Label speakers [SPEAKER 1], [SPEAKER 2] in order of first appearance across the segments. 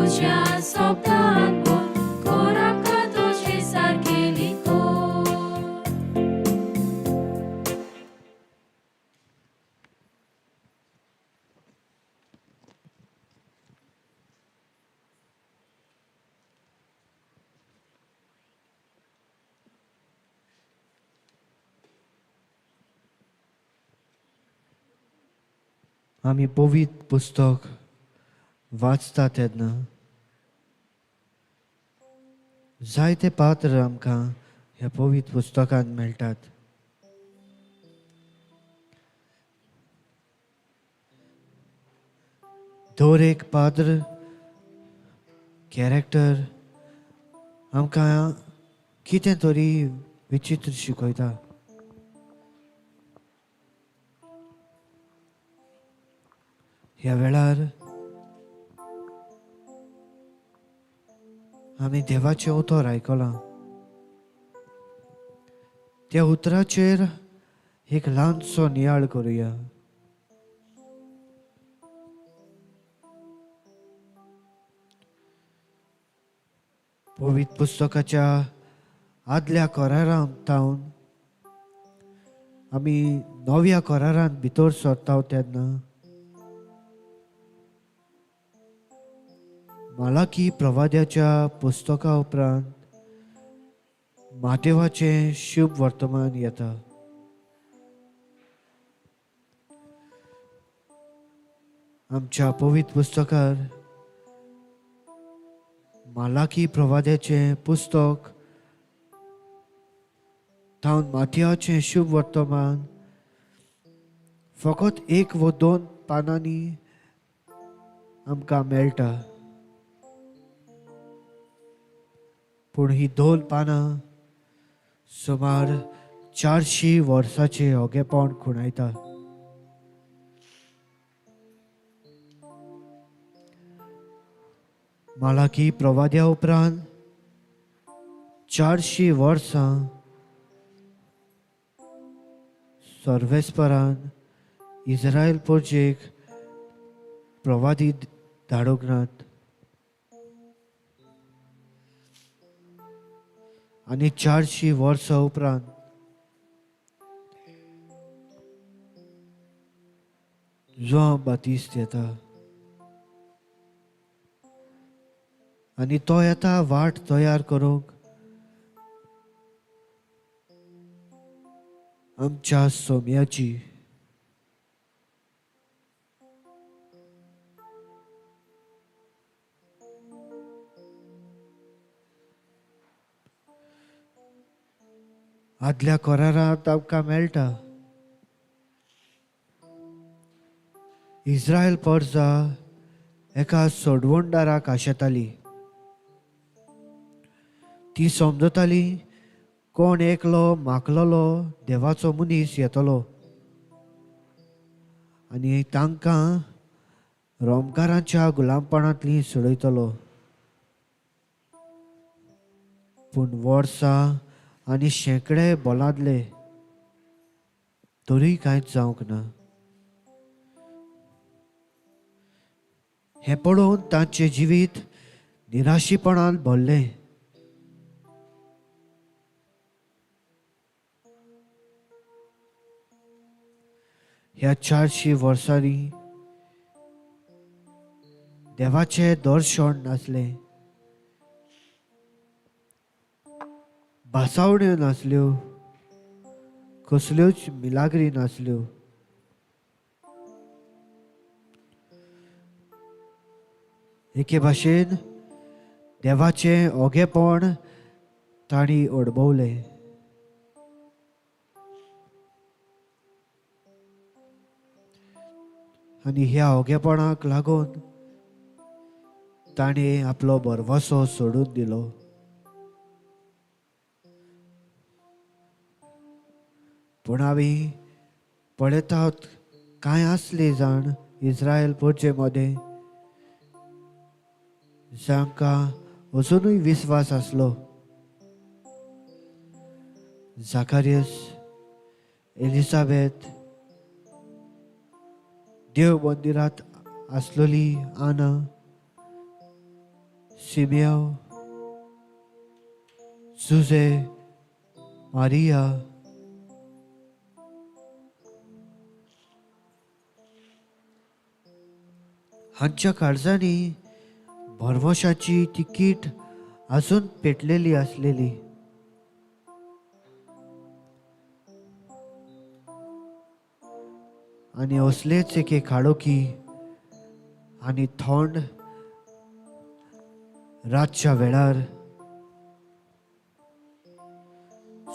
[SPEAKER 1] तुज्या सोबदान बोल, कोराका तुजे सारकेली कोण.
[SPEAKER 2] आमी पवित्र पुस्तक वाचता तेन्ना जायते पात्र आमकां ह्या पवित्र पुस्तकांत मेळटात. दर एक पात्र कॅरेक्टर आमकां कितें तरी विचित्र शिकयता. ह्या वेळार आमी देवाचें उतर आयकलां. त्या उतराचेर एक ल्हानसो नियाळ करुया. पवित्र पुस्तकाच्या आदल्या करारांत तावन आमी नव्या करारांत भितर सरता तेन्ना मालाकी प्रवाद्याच्या पुस्तका उपरांत मातेवाचें शुभ वर्तमान येता. आमच्या पवित्र पुस्तकार मालाकी प्रवाद्याचें पुस्तक तावन मातयाचें शुभ वर्तमान फकत एक व दोन पानांनी आमकां मेळटा. पूण ही दोन पानां सुमार 400 वर्सांचें ओगेपण खुणायता. मालाकी प्रवाद्या उपरांत 400 वर्सां सर्वेस्परान इस्रायल प्रजेक प्रवादी धाडूंक नात आनी 400 वर्सां उपरांत जुआंव बातिस्त येता आनी तो येता वाट तयार करूंक आमच्या सोम्याची. आदल्या करारांत आमकां मेळटा इस्रायल परजा एका सोडवणदाराक आशेताली. ती समजताली कोण एकलो माकलोलो देवाचो मनीस येतलो आनी तांकां रोमकारांच्या गुलामपणांतली सोडयतलो. पूण वर्सां आनी शेंकडे बोलादले तरी कांयच जावंक ना. हें पळोवन तांचें जिवीत निराशीपणान भरलें. ह्या 400 वर्सांनी देवाचें दर्शन नासलें, भासावण्यो नासल्यो, कसल्योच मिलाग्री नासल्यो. एके भाशेन देवाचें ओगेपण तांणी अणभवलें. आनी ह्या ओगेपणाक लागून ताणें आपलो भरवंसो सोडून दिलो. पूण आमी पळयतात कांय आसले जाण इस्रायल परजे मदें जांकां अजुनूय विस्वास आसलो. जाकारियस, एलिसाबेथ, देव मंदिरांत आसलोली आना सिमियांव, जुजे, मारिया हांच्या काळजांनी भरवशाची तिकीट अजून पेटलेली आसलेली. आनी असलेच एके काळोखी आनी थंड रातच्या वेळार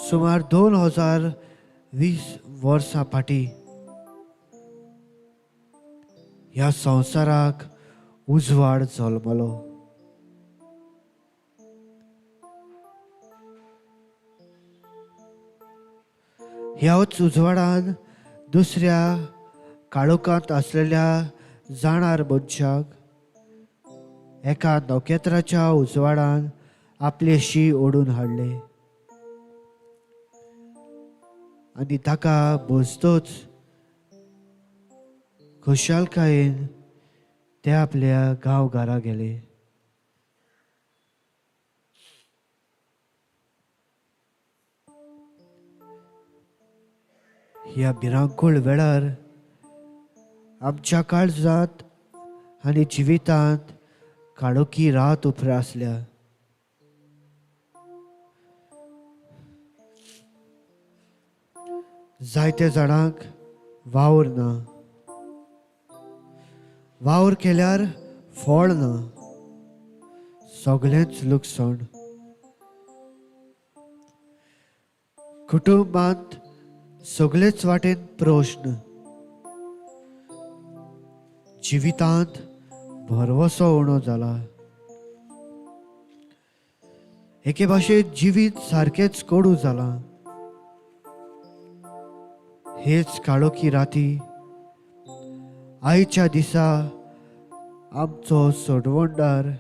[SPEAKER 2] सुमार 2020 वर्सां फाटीं ह्या संवसाराक उजवाड जल्मलो. ह्याच उजवाडान दुसऱ्या काळोखांत आसलेल्या जाणार मनशाक एका नखेत्राच्या उजवाडान आपलेशी ओडून हाडले आनी ताका बसतोच खुशालकायेन ते आपल्या गांव घरा गेले. ह्या भिरांकूळ वेळार आमच्या काळजांत आनी जिवितांत काळोखी रात उप्रासल्या. जायते जाणांक वावर ना, वावर केल्यार फळ ना, सगळेंच लुकसाण. कुटुंबांत सगळेच वाटेन प्रश्न, जिवितांत भरवसो उणो जाला. एके भाशेन जिवीत सारकेंच कोडू जालां. हेच काळोखी राती आयच्या दिसा आमचो सोडवणदार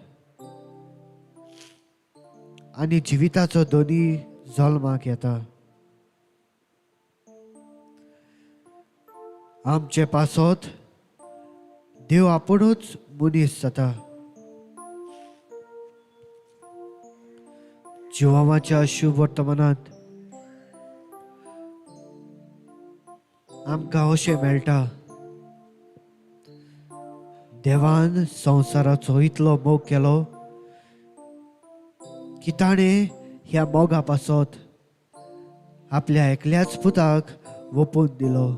[SPEAKER 2] आनी जिविताचो दोनी जल्माक येता. आमचे पासत देव आपुणूच मनीस जाता. जिवाच्या शुभ वर्तमानांत आमकां अशें मेळटा, देवान संवसाराचो इतलो मोग केलो की ताणें ह्या मोगा पासत आपल्या एकल्याच पुताक वोपून दिलो.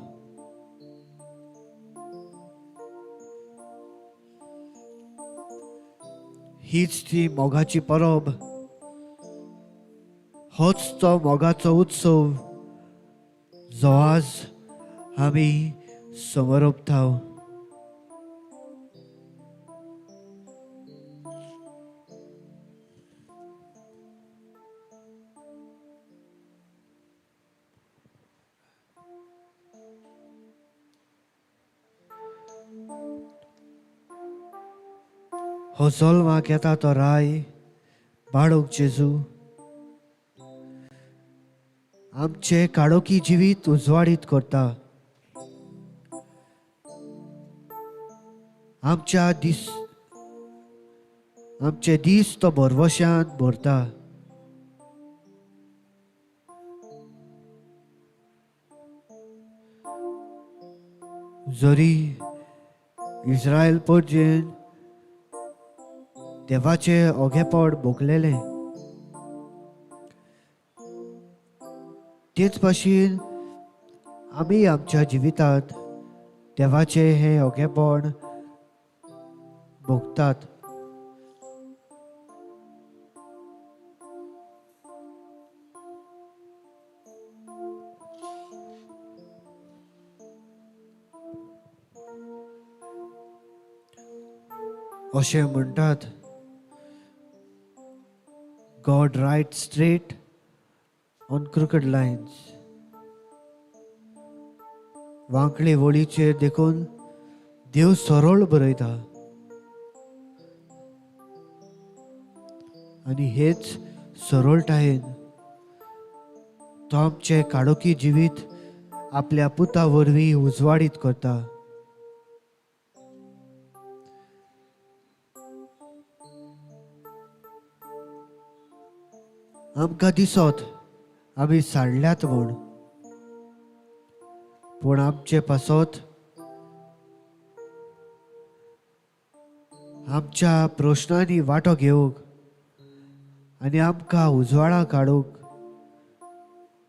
[SPEAKER 2] हीच ती मोगाची परब, होच तो मोगाचो उत्सव जो आज आमी समरोपता. हो जल्माक येता तो राय बाळूक जेजू आमचे काळोखी जिवीत उजवाडीत करता. आमचे दीस तो भरवशान भरता. जरी इस्रायल परजेन देवाचे ओगेपण भोगलेलें, तेच भाशेन आमी आमच्या जिवितांत देवाचें हें ओगेपण भोगतात. अशें म्हणटात, God writes straight on crooked lines. वांकळे वळीचेर देखून देव सरळ बरयता आनी हेच सरळटायेन तो आमचें काळोखी जिवीत आपल्या पुता वरवीं उजवाडीत करता. आमकां दिसत आमी सांडल्यात म्हूण, पूण आमचे पासत आमच्या प्रश्नांनी वांटो घेवंक आनी आमकां उजवाडा काडूंक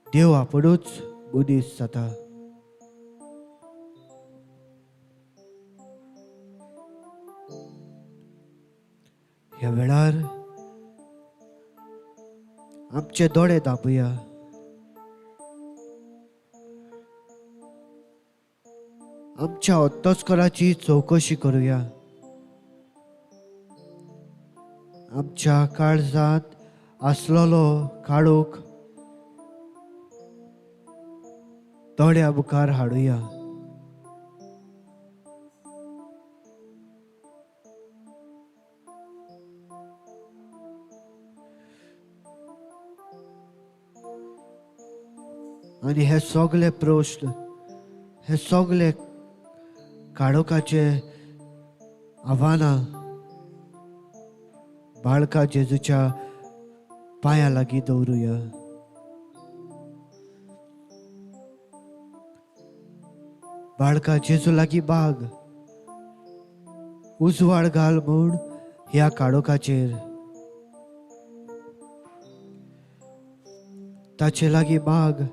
[SPEAKER 2] देव आपणूच मनीस जाता. ह्या वेळार आमचे दोळे दाबुया. आमच्या अंतस्कराची चवकशी करुया. आमच्या काळजांत आसलेलो काळोख दोळ्या मुखार हाडुया. आनी हे सगळे प्रश्न, हे सगळे काळोखाचे आव्हानां बाळका जेजूच्या पांया लागीं दवरुया. बाळका जेजू लागीं बाग उजवाड घाल म्हूण ह्या काळोखाचेर. ताचे लागीं माग,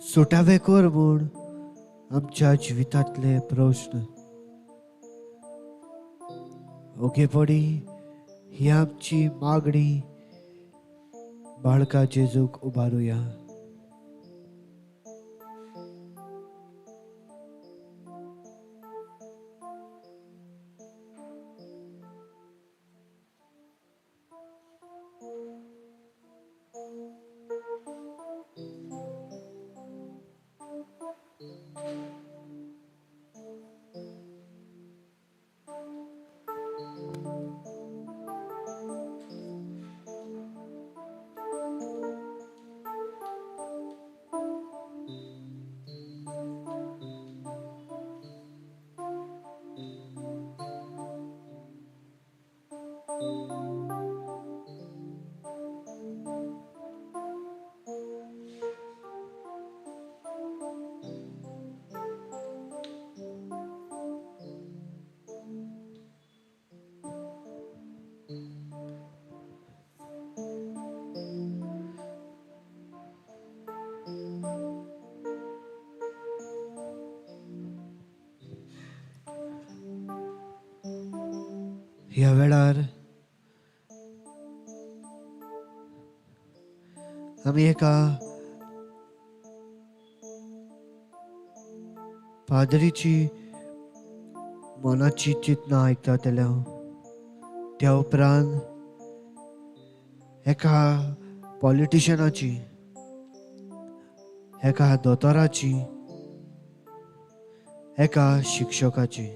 [SPEAKER 2] सुटावे कर म्हूण आमच्या जिवितांतले प्रश्न. ओगेपणी ही आमची मागणी बाळका जेजूक उबारुया. ह्या वेळार आमी एका पाद्रीची मनाची चिंतना आयकतले. त्या उपरांत एका पॉलिटिशनाची, एका दोतोराची, एका शिक्षकाची.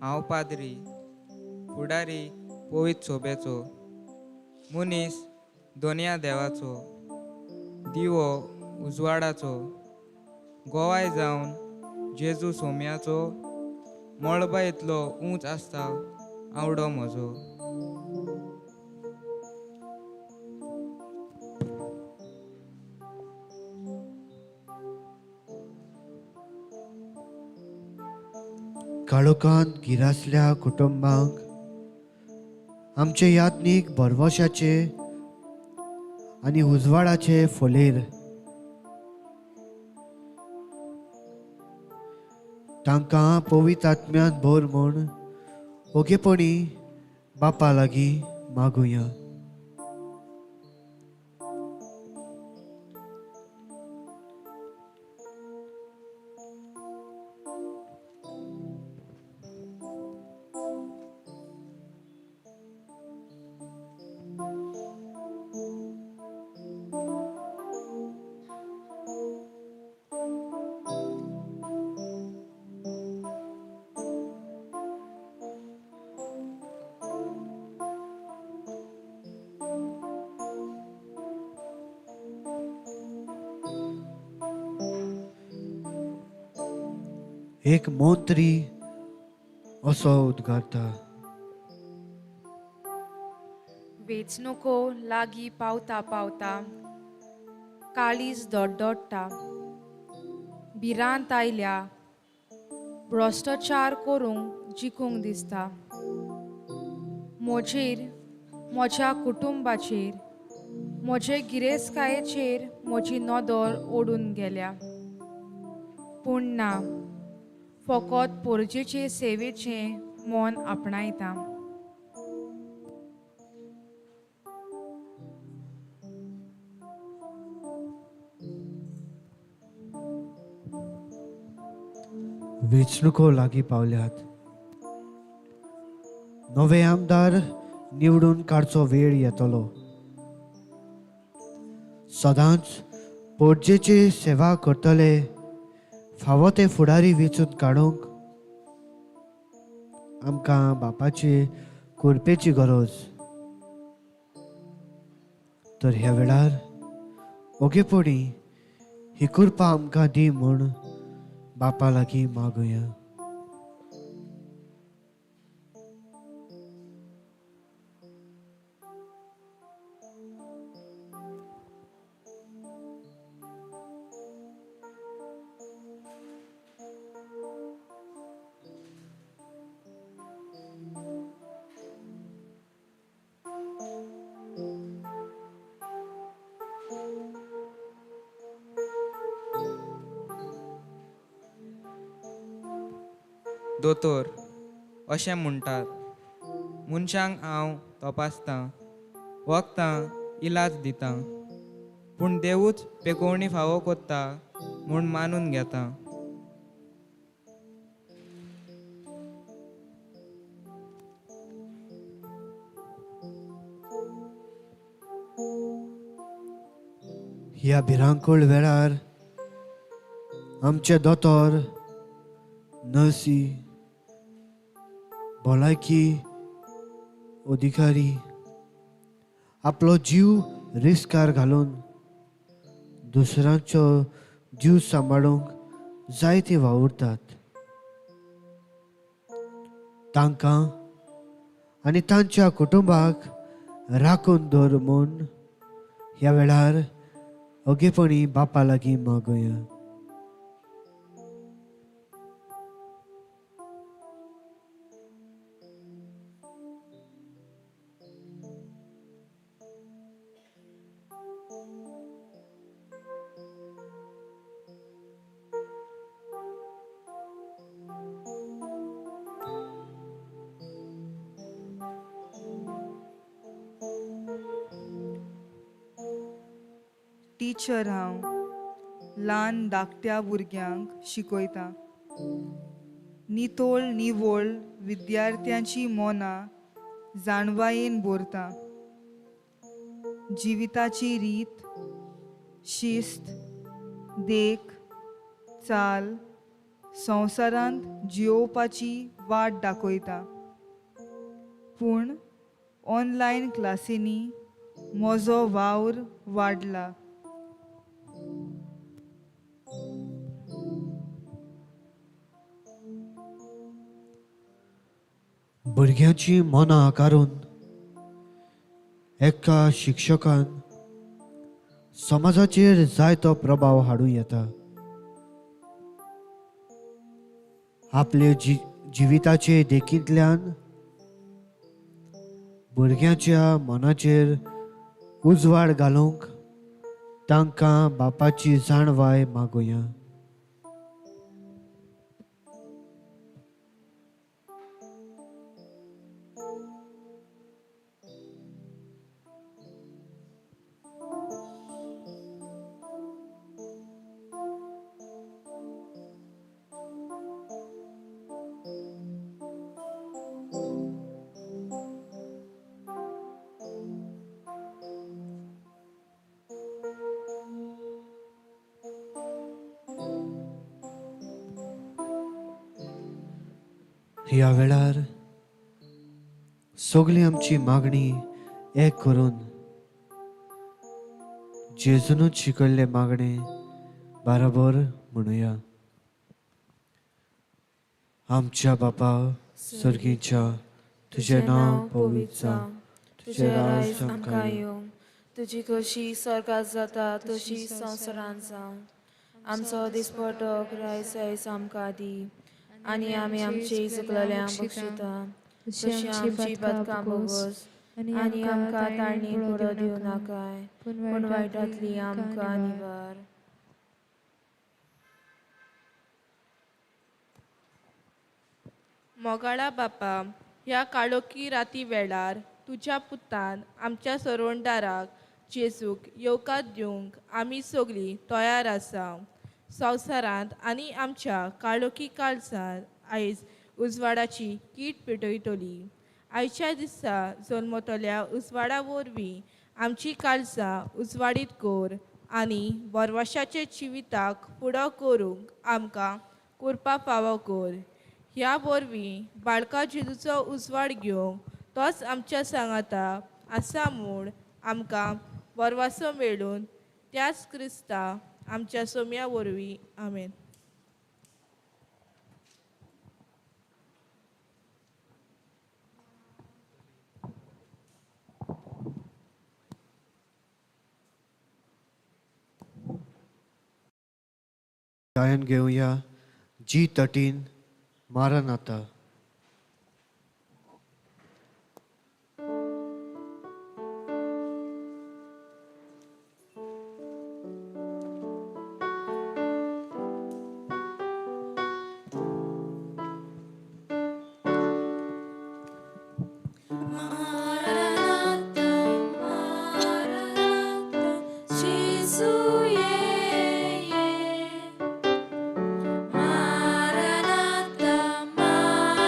[SPEAKER 3] हांव पाद्री, फुडारी पवित्र सोबेचो, मनीस दोनया देवाचो, दिवो उजवाडाचो, गोवाय जावन जेजू सोम्याचो, मळबा इतलो उंच आसता आवडो म्हजो.
[SPEAKER 2] काळोखांत गिरासल्या कुटुंबांक आमचे यादनीक भरवशाचे आनी उजवाडाचे फोलेर तांकां पवित्र आत्म्यान भर म्हूण ओगेपणी बापा लागीं मागुया. एक मंत्री असो उद्गारता.
[SPEAKER 4] वेंचणुको लागीं पावता पावता काळीज दोडदोडटा. भिरांत आयल्या. भ्रश्टाचार करूंक जिखूंक दिसता. म्हजेर, म्हज्या कुटुंबाचेर, म्हजे गिरेस्तकायेचेर म्हजी नदर ओडून गेल्या. पूण ना, फकत पोरजेचे सेवेचें मन आपणायता.
[SPEAKER 2] वेंचणुको लागीं पावल्यात. नवे आमदार निवडून काडचो वेळ येतलो. सदांच पोरजेची सेवा करतले फावो ते फुडारी वेंचून काडूंक आमकां बापाची कुरपेची गरज. तर ह्या वेळार ओगेपणी ही कृपा आमकां दी म्हूण बापा लागीं मागुया.
[SPEAKER 3] दोतोर अशें म्हणटात, मनशांक हांव तपासतां, वखदां इलाज दितां, पूण देवूच पेकोवणी फावो कोत्ता म्हूण मानून घेता.
[SPEAKER 2] ह्या भिरांकूळ वेळार आमचे दोतोर, नर्सी, भलायकी अधिकारी आपलो जीव रिस्कार घालून दुसऱ्यांचो जीव सांबाळूंक जायते वावुरतात. तांकां आनी तांच्या कुटुंबाक राखून दवर म्हूण ह्या वेळार ओगेपणी बापा लागीं मागुया.
[SPEAKER 5] टिचर हांव ल्हान धाकट्या भुरग्यांक शिकयता. नितोळ निवळ विद्यार्थ्यांची मनां जाणवायेन भरता. जिविताची रीत, शिस्त, देख, चाल संवसारांत जियोवपाची वाट दाखयता. पूण ऑनलायन क्लासींनी म्हजो वावर वाडला.
[SPEAKER 2] भुरग्यांची मनां आकारून एका शिक्षकान समाजाचेर जायतो प्रभाव हाडूं येता. आपले जिविताचे देखींतल्यान भुरग्यांच्या मनाचेर उजवाड घालूंक तांकां बापाची जाणवाय मागुया. ह्या वेळार सगळी आमची मागणी एक करून जेजूनच शिकयल्ले मागणे बराबर म्हणुया. आमच्या बापा सर्गीच्या, तुजें नांव पवित्र जावं,
[SPEAKER 1] तुजें राज आमकां येवं, तुजी खोशी स्वर्गात जाता तशी संवसारांत जावं. आमचो दिसपटो रायस आयज आमकां दी, आनी आमी आमची चुकलेल्यांक बक्षिता तशी आमची पदकां भोगोस, आनी आमकां ताळणी पुरो दिवं नाकाय, पूण वायटांतली आमकां निवार.
[SPEAKER 6] मोगाळा बापा, ह्या काळोखी राती वेळार तुज्या पुतान आमच्या सोरोंडाराक जेजूक येवकार दिवंक आमी सगळीं तयार आसा. संवसारांत आनी आमच्या काळोखी काळजांत आयज उजवाडाची कीट पेटयतली. आयच्या दिसा जल्मतल्या उजवाडा वरवीं आमची काळजां उजवाडीत कर आनी बरवाशाचे जिविताक फुडो करूंक आमकां कुरपा फावो कर. ह्या वरवीं बाळका जेजूचो उजवाड घेवंक तोच आमच्या सांगाता आसा म्हूण आमकां बरवासो मेळून त्याच क्रिस्ता आमच्या सोम्या वरवीं, आमेन.
[SPEAKER 2] गायन घेवया G13 Maranatha.
[SPEAKER 1] Maranatha, Maranatha, Jesu ye ye. Maranatha, Maranatha,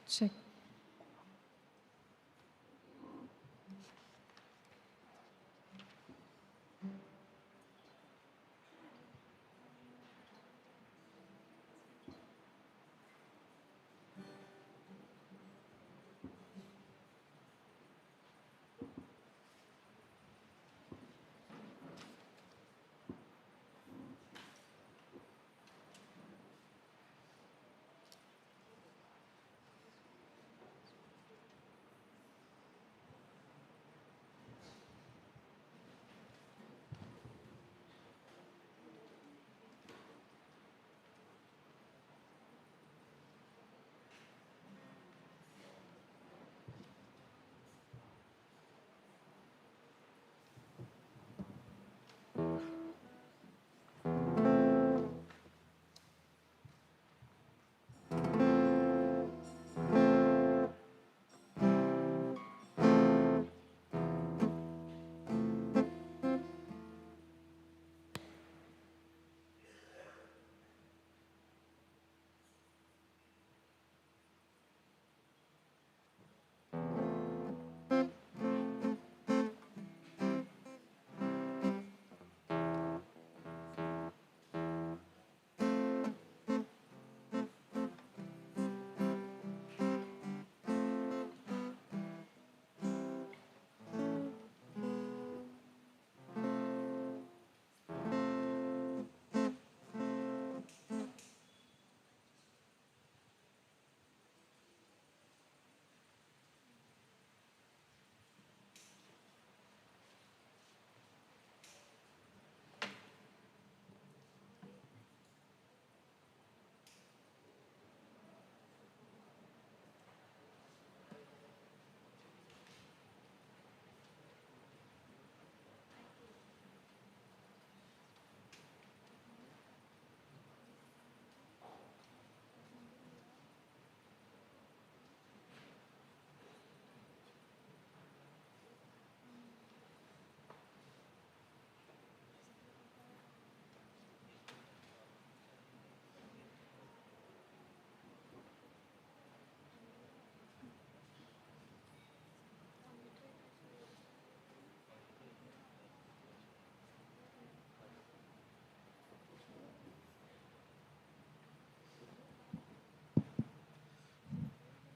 [SPEAKER 4] Check.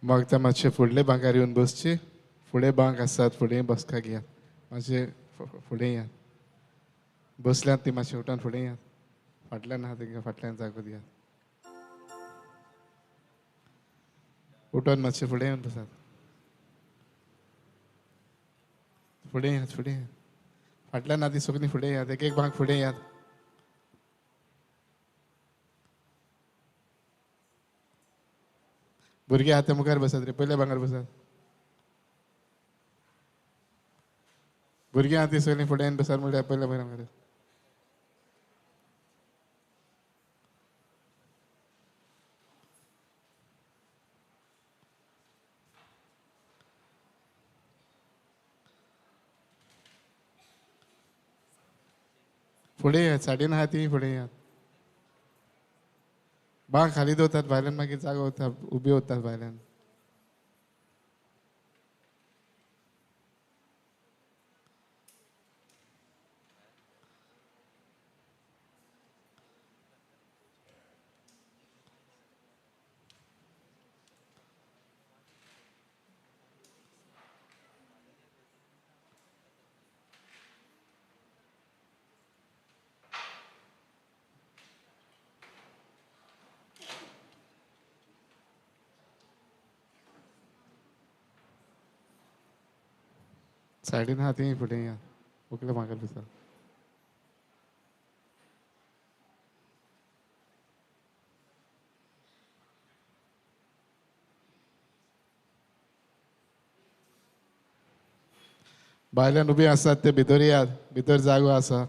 [SPEAKER 7] मागता मातशें फुडले बांकार येवन बसचे. फुडें बांक आसात, फुडें बसका घेयात. मातशें फुडें येयात. बसल्यात ती मातशें उठान फुडें येयात. फाटल्यान आहा तेंकां फाटल्यान जागो दियात. उठोन मातशें फुडें येवन बसात. फुडें येयात, फुडें येयात. फाटल्यान आहा ती सगळीं फुडें येयात. एक एक बांक फुडें येयात. भुरगे आहा ते मुखार बसात रे, पयल्या बांकार बसात. भुरगीं आहा ती सगळीं फुडें येवन बसात म्हणल्यार पयल्या बांकार. फुडें येयात, साडीन आहा ती फुडें येयात. बांक खाली दवरतात भायल्यान, मागीर जागो उरता, उबी उरतात भायल्यान. सायडीन आहा ती फुडें येयात. उकले बांकार बसात. भायल्यान उबी आसात ते भितर येयात. भितर जागो आसा.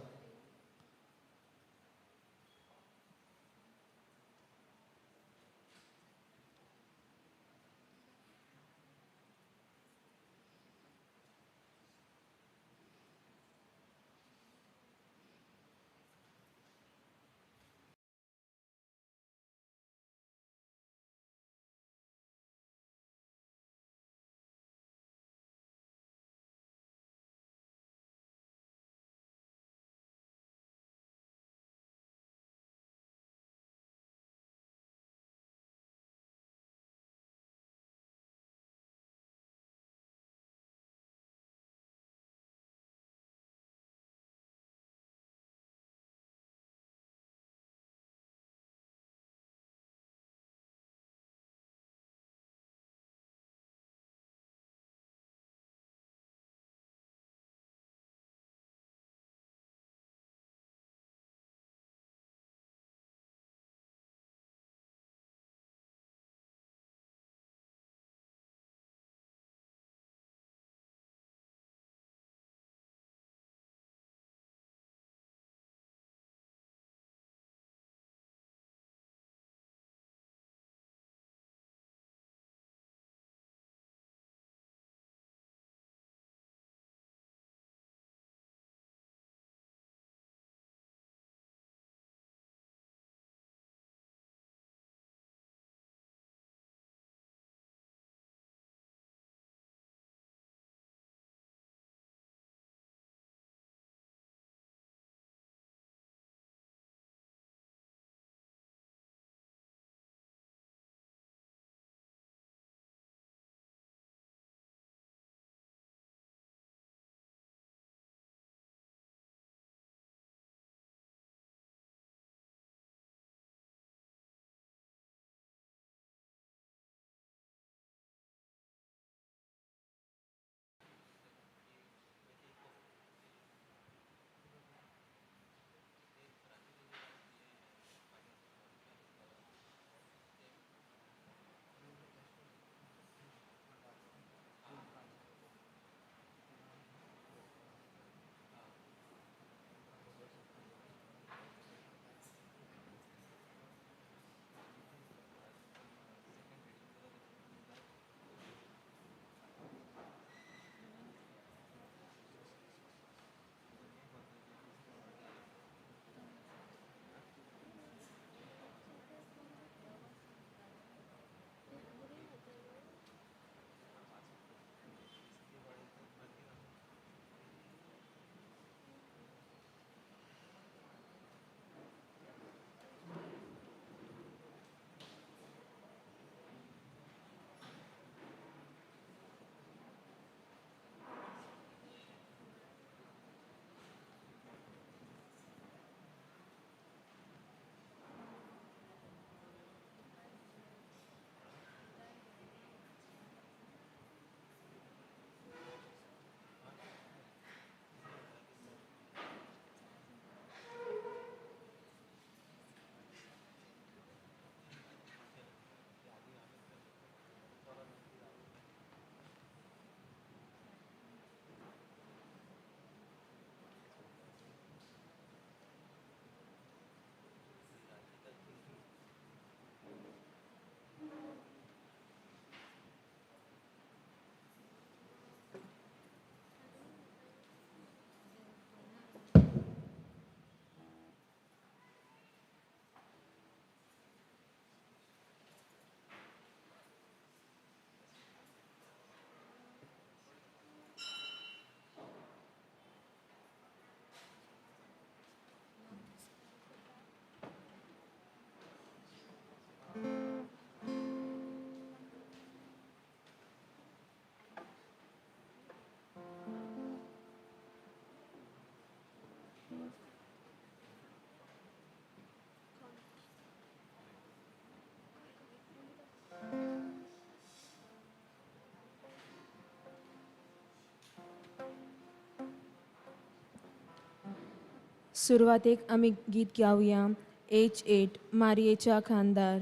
[SPEAKER 1] सुरवातेक आमी गीत गावया H8 मारयेच्या खांदार.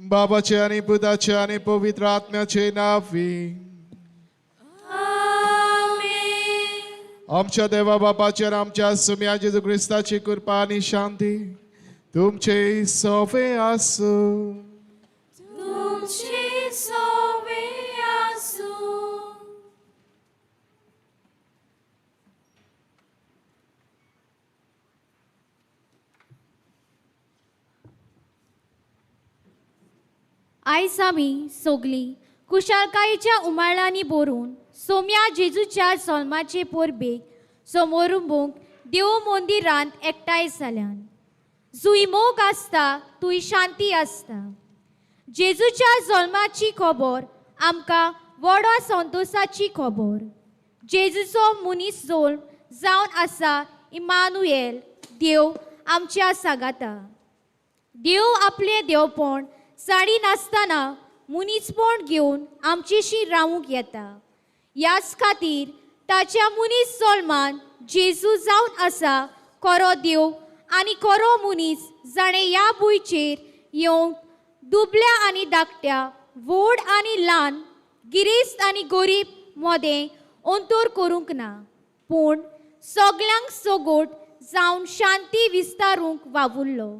[SPEAKER 7] बाबाचे आणि पुताचे आणि पवित्र आत्म्याचे नावी. आमच्या देवा बापाचे आणि आमच्या सुम्या जेजू क्रिस्ताची कृपा आणि शांती तुमचे सोवे आसूं.
[SPEAKER 1] तुमचे सोवे आसूं.
[SPEAKER 8] आयज आमी सोगलीं खुशालकायेच्या उमाळ्यांनी भरून सोम्या जेजूच्या जल्माचे परबेक समोरुंबूंक देव मंदिरांत एकठांय जाल्यान. जुंय मोग आसता थंय शांती आसता. जेजूच्या जल्माची खबर आमकां व्हडो संतोशाची खबर. जेजूचो मनीस जल्म जावन आसा इमानुएल, देव आमच्या सांगाता. देव आपलें देवपण साडी नासतना मनीसपण घेवन आमचेशी रावूंक येता. ह्याच खातीर ताच्या मनीस जल्मान जेजू जावन आसा खरो देव आनी खरो मनीस, जाणें ह्या भुंयचेर येवंक दुबल्या आनी धाकट्या, व्हड आनी ल्हान, गिरेस्त आनी गरीब मदें अंतर करूंक ना, पूण सगल्यांक सगोट जावन शांती विस्तारूंक वावुरलो.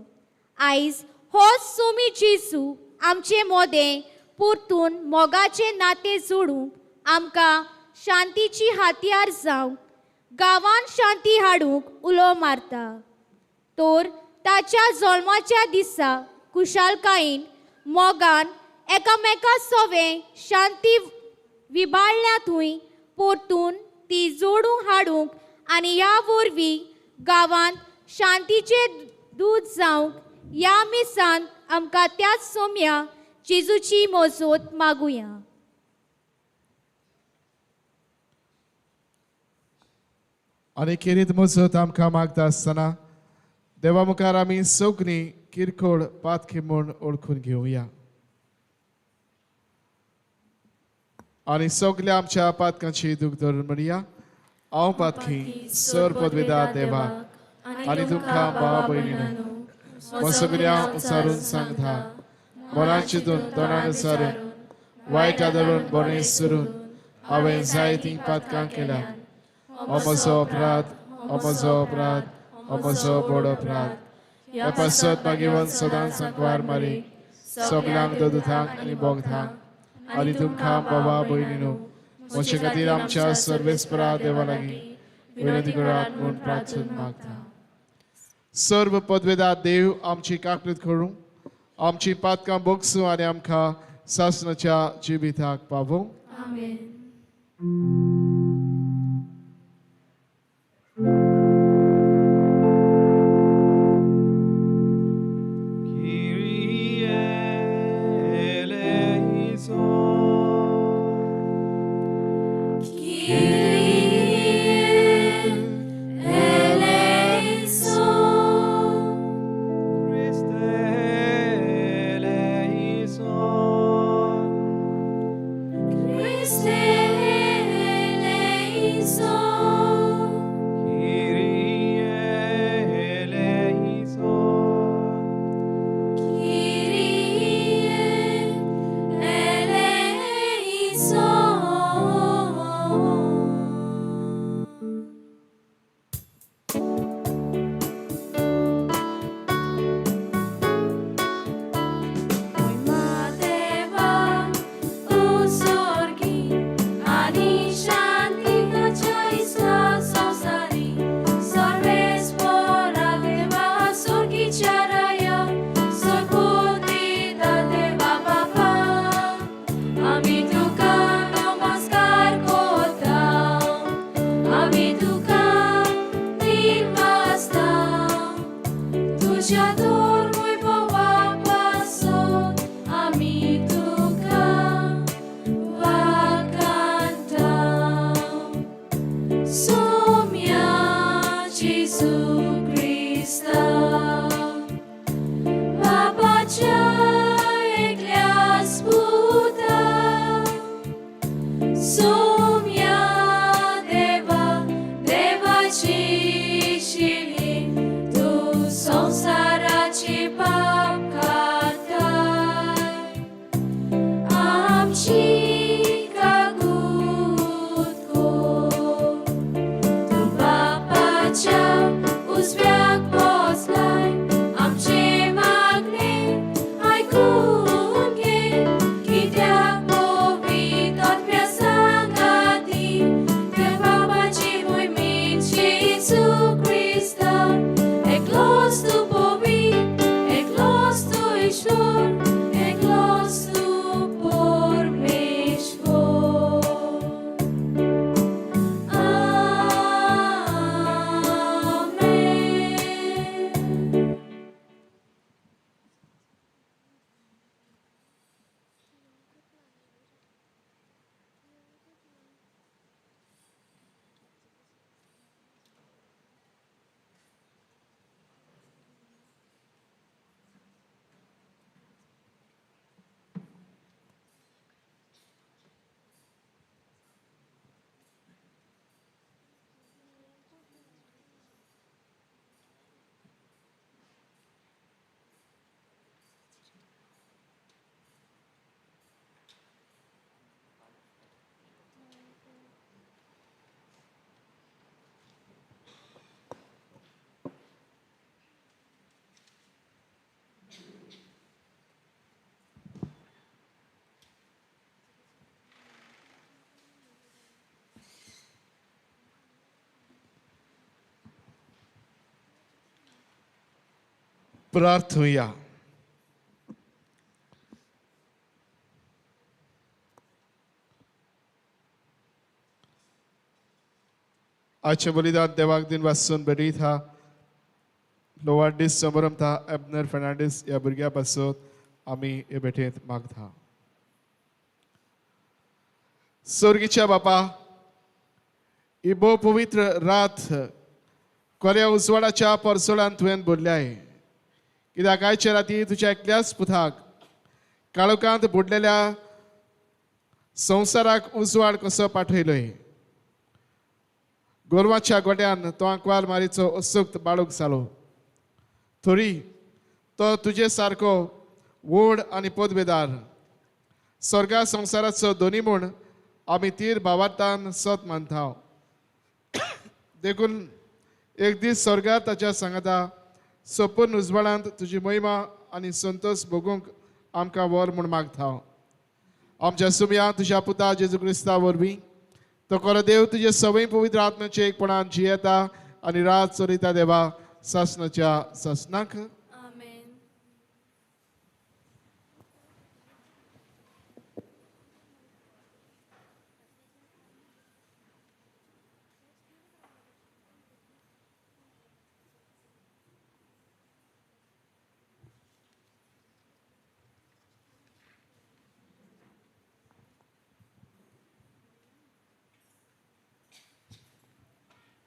[SPEAKER 8] आयज हो सोमी जेजू आमचे मोदें परतून मोगाचें नातें जोडूंक, आमकां शांतीची हातयार जावंक, गांवांत शांती हाडूंक उलो मारता. तर ताच्या जल्माच्या दिसा खुशालकायेन मोगान एकामेका सोवें शांती विबाळ्ळ्या थंय परतून ती जोडूंक हाडूंक आनी ह्या वरवीं गांवांत शांतीचें दूत जावंक ह्या मिसान आमकां त्याच सोम्या जेजूची मजत मागुया.
[SPEAKER 7] आनी खेरीत मजत आमकां मागता आसतना देवा मुखार आमी सगळीं किरकोळ पातकी म्हूण ओळखून घेवया आनी सगल्या आमच्या पातकांची दूख धरून म्हणया. हांव पातकी सर पदवेदार देवाक आनी तुमकां भावा भयणीनो सगळ्या उचारून सांगता, मनान चिंतून तोंडान उचारून वायट आदरून बरें सरून हांवें जायतीं पातकां केल्या. हो म्हजो अपराध, हो म्हजो अपराध, हो म्हजो व्हड अपराध. ह्या पासत मागीर सदांच सांकवार मारी सगल्यांक ददुतांक आनी बोगतांक आनी तुमकां बाबा भयणीनो म्हजे खातीर आमच्या सर्वेस्परा देवा लागीं विनंती करात म्हूण प्रार्थना मागता. सर्व पदवेदार देव आमची काकळीत करूं, आमची पातकां बोगसूं आनी आमकां सासणाच्या जिविताक पावोवं.
[SPEAKER 1] आमेन. प्रार्थुया. आजचे बलिदान देवाक दिन वासून भेटयता लोवार्डीस समरमता एबनर फर्नांडीस ह्या भुरग्या पासून आमी हे भेटेंत मागता. स्वर्गीच्या बापा,
[SPEAKER 7] ही भोव पवित्र रात कोऱ्या उजवाडाच्या परसोळान तुवें भरल्याय. कित्याक आयचे राती तुज्या एकल्याच पुताक काळोखांत बुडलेल्या संवसाराक उजवाड कसो पाठयलोय. गोरवाच्या गोट्यान तो आंकवार मारीचो असुक्त बाळूक जालो. थोरी तो तुजे सारको व्हड आनी पदवेदार स्वर्गा संवसाराचो दोनी म्हूण आमी तीर भावार्थान सत मानता. देखून एक दीस स्वर्गार ताच्या सांगाता सपूर्ण उजवाडांत तुजी महिमा आनी संतोष भोगूंक आमकां व्हर म्हूण मागता. आमच्या सुमया तुज्या पुता जेजू क्रिस्ता वरवीं तो खरो देव तुजे सवय पवित्र आत्म्याचे एकपणान जियेता आनी रात चलयता देवा सासनाच्या सासनाक.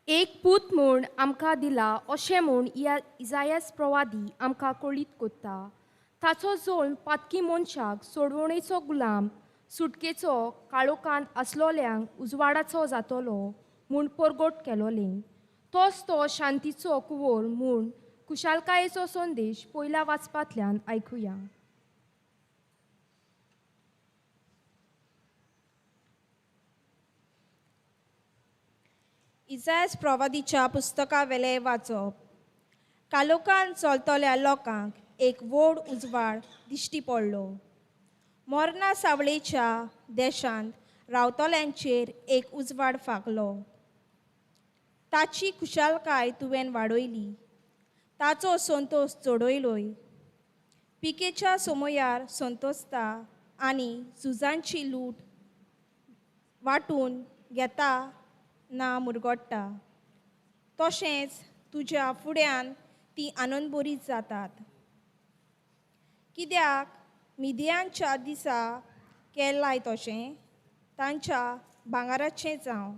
[SPEAKER 9] एक पूत म्हूण आमकां दिला अशें म्हूण इजायस प्रवादी आमकां कळीत कोत्ता. ताचो जल्म पातकी मनशाक सोडवणेचो गुलाम सुटकेचो काळोखांत आसलोल्यांक उजवाडाचो जातलो म्हूण परगट केलोलें. तोच तो शांतीचो कुंवर म्हूण खुशालकायेचो संदेश पयल्या वाचपांतल्यान आयकुया.
[SPEAKER 10] इजायस प्रवादीच्या पुस्तकावेलें वाचप. कालोखान चलतल्या लोकांक एक व्हड उजवाड दिश्टी पडलो. मोरना सावळेच्या देशांत रावतल्यांचेर एक उजवाड फांकलो. ताची खुशालकाय तुवें वाडयली, ताचो संतोष चडयलोय. पिकेच्या समयार संतोषता आनी झुजांची लूट वांटून घेता ना मुरगोट्टा, तशेंच तुज्या फुड्यान ती आनंदबरीत जातात. कित्याक मिदियांच्या दिसा केलाय तशें तांच्या भांगराचें जावं,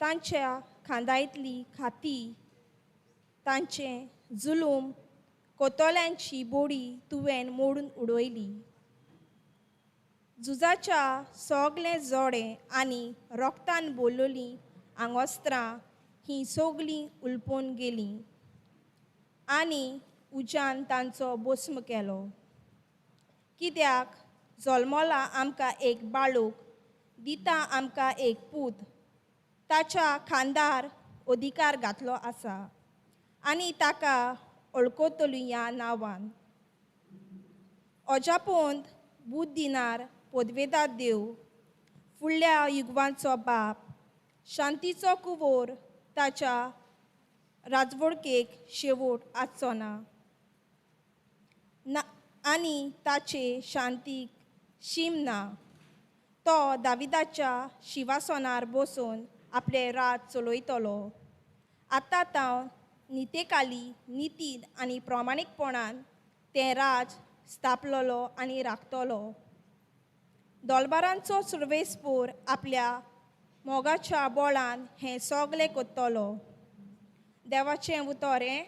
[SPEAKER 10] तांच्या खांदायतली खाती, तांचें जुलूम कोतोल्यांची बोडी तुवें मोडून उडयली. झुजाच्या सगळें जोडें आनी रोगतान बोललोलीं आंगोस्त्रां हीं सगळीं उलपून गेलीं आनी उज्यान तांचो भस्म केलो. कित्याक जल्मला आमकां एक बाळूक, दिता आमकां एक पूत, ताच्या खांदार अधिकार घातलो आसा आनी ताका वळखतली ह्या नांवान. अजापोंत बूद दिनार पदवेदार देव, फुडल्या युगवांचो बाप, शांतीचो कुंवर, ताच्या राजवडकेक शेवट आसचो ना आनी ताचे शांतीक शीम ना. तो दाविदाच्या शिवासनार बसून आपलें राज चलयतलो. आतां तावन नितेकाली नितीन आनी प्रामाणीकपणान तें राज स्थापलोलो आनी राखतलो. दोलबारांचो सुर्वेसपोर आपल्या मोगाच्या बोळान हें सगलें कोत्तलो. देवाचें उतर हें.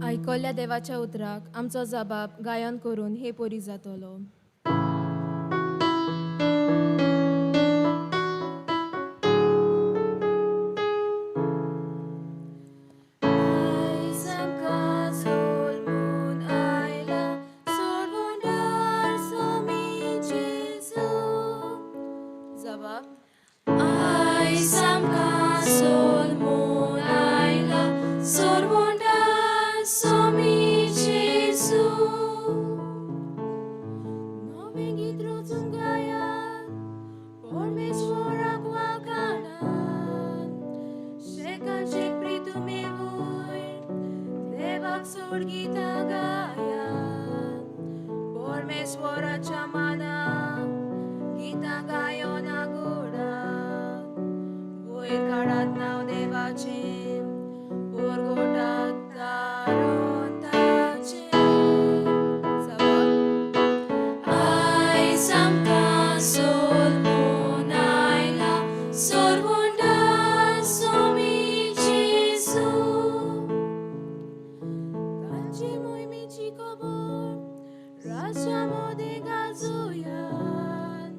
[SPEAKER 1] आयकल्ल्या देवाच्या उतराक आमचो जबाब गायन करून हे परी जातलो. परमेश्वराच्या माना गीतां गायोना गोडा. आयज आमकां सोलमून आयला सोरवंडार सोमी जेजू. ताची मोहिमेची खबर राजा मोदें गाजोयात,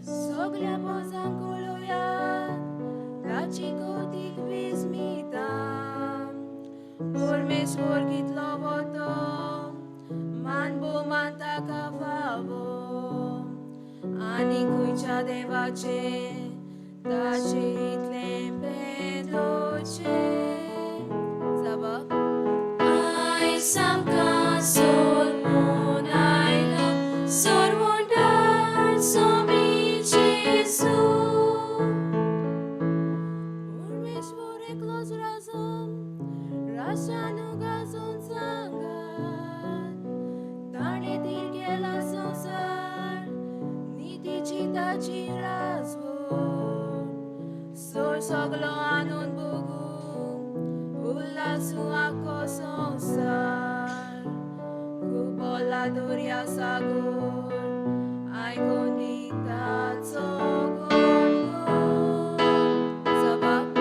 [SPEAKER 1] सगल्या पोजांक कळोयात ताची कौतीक विस्मिता. परमेश्वर कितलो वतो मान भोवमान ताका फावो, आनी खंयच्या देवाचें ताचे इतलें पेलोचें. जावप. आयज आमकां सोलमून आयला सोरवंडार सोमी जेजू. परमेश्वर एकलोच राजा, राजानु गाजोवन सांगात, ताणें धीर केला संवसार, नितीची ताची राजवट. सोर सगलो आनंद भोगू, उल्हासू आख्खो संवसार. खूब बोला दर्या सागोर, आयकोन ताचो गुणगण. जबाब.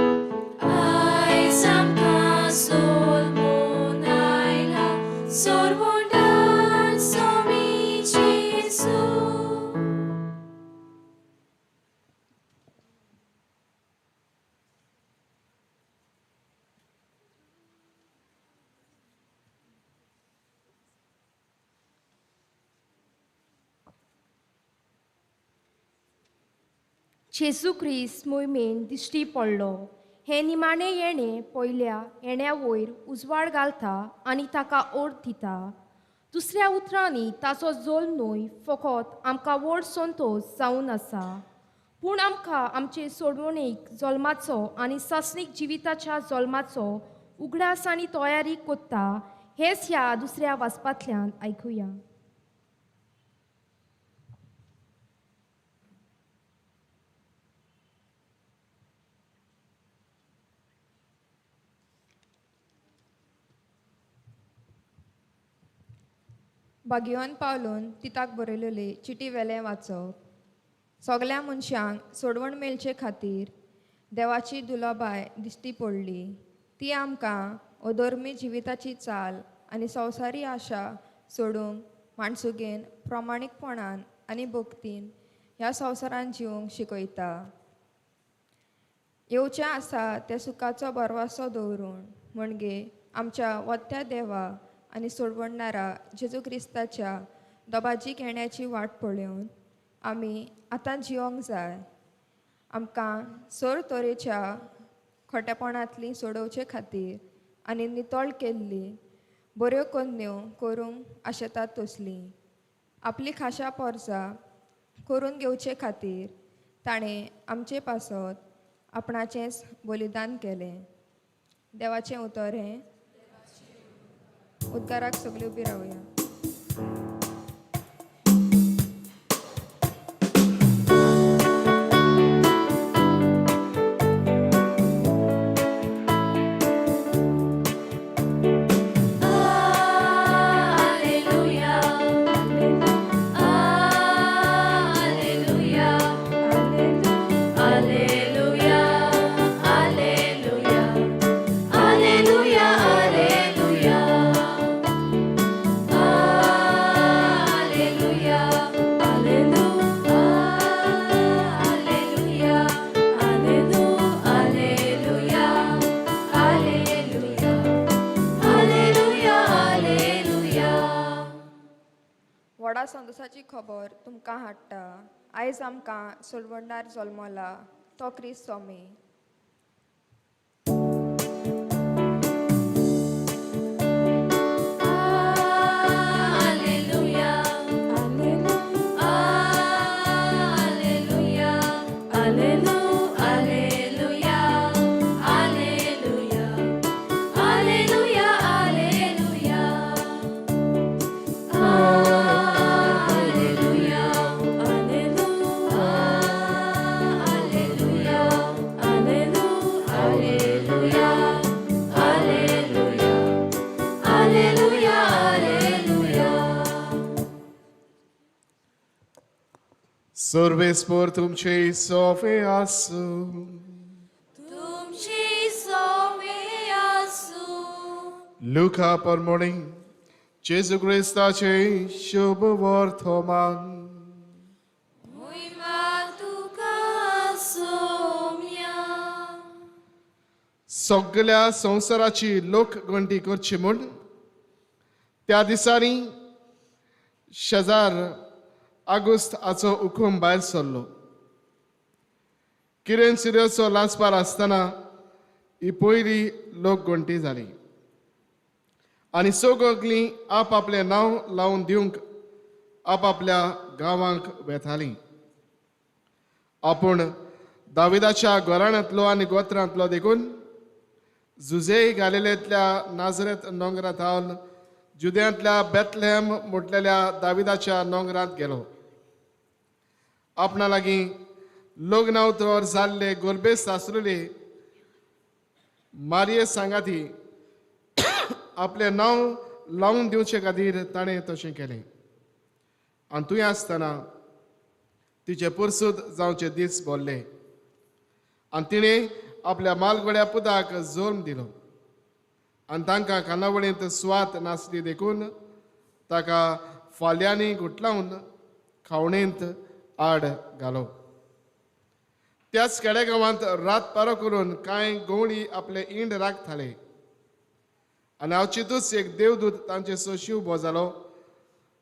[SPEAKER 1] आयज आमकां सोलमून आयला सोरवंडार सोमी जेजू.
[SPEAKER 9] जेजू क्रिस्त मोहिमेन दिश्टी पडलो. हें निमाणें येणें पयल्या येण्या वयर उजवाड घालता आनी ताका ओर्द दिता. दुसऱ्या उतरांनी ताचो जोल न्हय फकत आमकां व्हड संतोश जावन आसा, पूण आमकां आमचे सोडवणेक जल्माचो आनी सासणीक जिविताच्या जल्माचो उगडास आनी तयारी कोत्ता. हेच ह्या दुसऱ्या वाचपांतल्यान आयकुया.
[SPEAKER 11] भाग्यवान पावलून तिताक बरयलेले चिटी वेलें वाचप. सगल्या मनशांक सोडवण मेळचे खातीर देवाची दुलबाय दिश्टी पडली. ती आमकां अधर्मी जिविताची चाल आनी संवसारी आशा सोडूंक माणसुगेन प्रमाणीकपणान आनी भक्तीन ह्या संवसारान जिवंक शिकयता. येवचें आसा त्या सुखाचो भरवासो दवरून, म्हणजे आमच्या वत्या देवा आनी सोडवणारा जेजू क्रिस्ताच्या दबाजीक येण्याची वाट पळोवन आमी आतां जिवंक जाय. आमकां सर तरेच्या खोटेपणांतली सोडोवचे खातीर आनी नितळ केल्ली बऱ्यो कोन्न्यो करूंक आशेतात तसली आपली खाशा पोरसां करून घेवचे खातीर ताणें आमचे पासत आपणाचेंच बलिदान केलें. देवाचें उतर हें. उद्गाराक सगळीं उबी रावया.
[SPEAKER 1] Alleluia, Alleluia, Alleluia, Alleluia, Alleluia, Alleluia, Alleluia, Alleluia, Alleluia, Alleluia, Alleluia, Alleluia.
[SPEAKER 11] व्हडा संतोशाची खबर तुमकां हाडटा. आयज आमकां सोडवणदार जल्मला, तो क्रिस्त स्वामी.
[SPEAKER 1] Alleluia, Alleluia, Alleluia, Alleluia, Alleluia, Alleluia, Alleluia, Alleluia, Alleluia,
[SPEAKER 7] सर्वेस्पर तुमचे सोफे आसूं.
[SPEAKER 1] तुमचे सोवे आसूं.
[SPEAKER 7] लुका परमोणी जेजू क्रिस्ताचे शुभ वर्तमान.
[SPEAKER 1] मोहिमा तुका सोम्या.
[SPEAKER 7] सगळ्या संवसाराची लोकगणती करची म्हूण त्या दिसांनी शेजार आगुस्त हाचो हुकूम भायर सरलो. किरण सिरियसो लासपार आसतना ही पयली लोकगणती जाली आनी सगळीं आपआपलें नांव लावन दिवंक आपआपल्या गांवांक वेतालीं. आपूण दाविदाच्या घराण्यांतलो आनी गोत्रांतलो देखून जुझे गालिलेंतल्या नाजरेत नोंगरांत हावन जुद्यांतल्या बेथलेहम म्हटलेल्या दाविदाच्या नोंगरांत गेलो. आपणा लागीं लग्न उतर जाल्ले गोरबेस्त आसलेले मारये सांगाती आपलें नांव लावन दिवचे खातीर ताणें तशें केलें. आनी थंय आसतना तिचे पुरसूद जावचे दीस भरले आनी तिणें आपल्या मालगोड्या पुताक जल्म दिलो आनी तांकां खानावळींत सुवात नासली देखून ताका फाल्यांनी गुटलावन खावणेंत आड घालो. त्याच खेडेगांवांत रात पारो करून कांय गवळी आपले इंड राखताले आनी अवचितूच एक देवदूत तांचे सोशी उबो जालो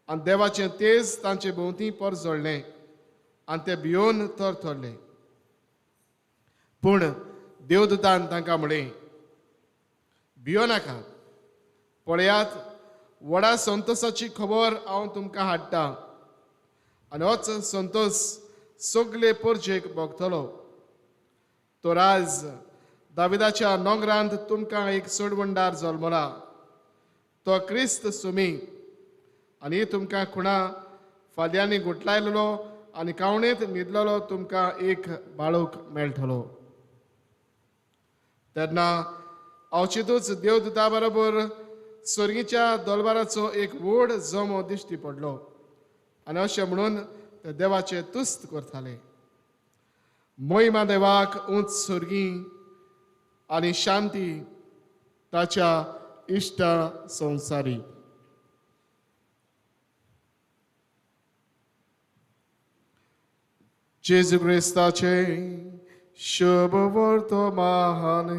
[SPEAKER 7] आनी देवाचें तेज तांचे भोंवती परजळ्ळें आनी ते भियोन थरथरले. पूण देवदूतान तांकां म्हळें, भियो नाका, पळयात व्हडा संतोसाची खबर हांव तुमकां हाडटा आनी होच संतोस सगळे परजेक भोगतलो. तर आज दाविदाच्या नोंगरांत तुमकां एक सोडवणदार जल्मला, तो क्रिस्त सुमी, आनी तुमकां खुणा फाल्यांनी गुटलायलेलो आनी कावणेंत न्हिदलेलो तुमकां एक बाळूक मेळटलो. तेन्ना अवचितूच देवदूता बरोबर स्वर्गीच्या दलबाराचो एक व्हड जमो दिश्टी पडलो आनी अशें म्हणून ते देवाचे तुस्त करताले, मोहिमा देवाक उंच स्वर्गी आनी शांती ताच्या इश्टा संवसारी. जेजू क्रिस्ताचे शुभ वर्तमान.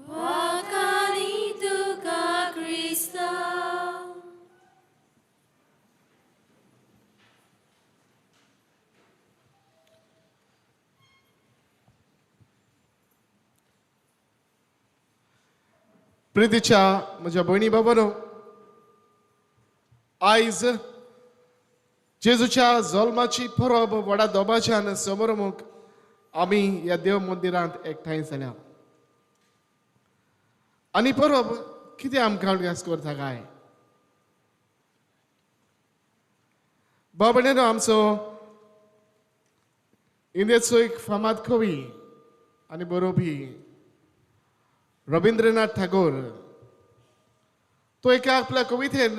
[SPEAKER 1] वाखाणी तुका क्रिस्ता.
[SPEAKER 7] प्रितीच्या म्हज्या भयणी बाबानो, आयज जेजूच्या जल्माची परब व्हडा दबाज्यान समोरमुख आमी ह्या देव मंदिरांत एकठांय जाल्या. आनी परब कितें आमकां उडगास करता काय? बाबा आमचो इंडियेचो एक फामाद कवी आनी बरोवपी रविंद्रनाथ ठागोर तो एका आपल्या कवितेन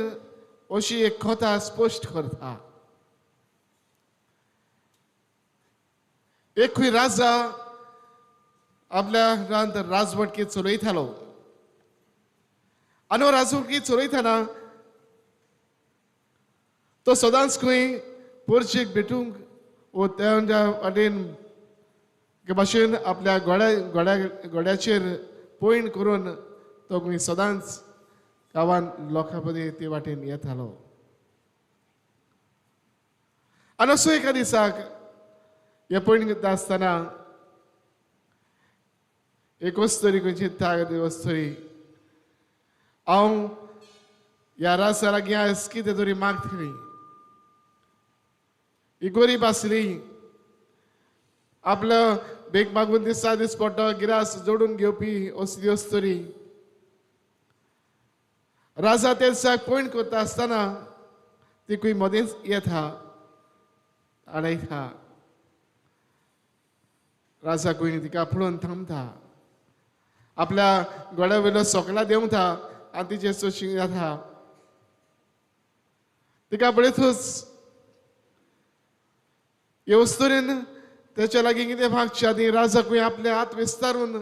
[SPEAKER 7] अशी एक कथा स्पश्ट करता. एक खंय राजा आपल्या रांत राजवटकी चलयतालो आनी राजवटकी चलयतना तो सदांच खंय पोरचेक भेटूंक वो त्या वाटेन भाशेन आपल्या घोड्या घोड्या घोड्याचेर पयण करून तो खंय सदांच गांवान लोकां मदीं ते वाटेन येतालो. आनी असो एका दिसाक हे पयण करता आसतना एक वस्तरी खंयची वस्तरी हांव ह्या राजा लागीं आयज कितें तरी मागतली. ही गरीब आसली, आपलो बेग मागून दिसा दीस पडटो गिरास जोडून घेवपी असली वस्तरी. राजा ते दिसाक पयण करता आसतना ती खंय मदींच येता आडयता. राजा खंय तिका पळोवन थांबता, आपल्या गोड्या वयलो सोकला देंवता आनी तिचे सोशी जाता. तिका पळयतूच हे वस्तुरेन त्याच्या लागीं कितें मागचे आदी राजाकूय आपले हात विस्तारून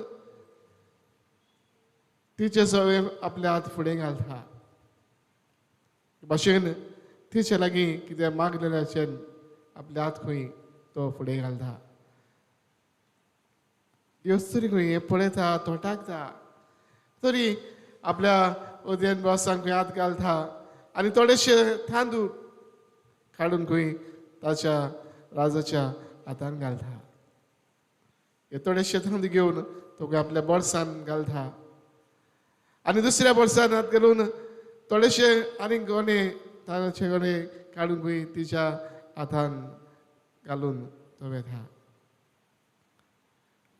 [SPEAKER 7] तिचे सगळे आपले हात फुडें घालता भाशेन तिचे लागीं कितें मागलेल्याचें आपले हात खंय तो फुडें घालता. अस्तुरी खंय हें पळयता, तोटाकता, तरी आपल्या उदयन बॉसांक खंय हात घालता आनी थोडेशे तांदूळ काडून खंय ताच्या राजाच्या हातान घालता. हे थोडेशे तांदूळ घेवन तो खंय आपल्या बोल्सान घालता आनी दुसऱ्या बोल्सान हात घालून थोडेशे आनी गोणे तांदळाचे गोणे काडून खंय तिच्या हातान घालून तो वेता.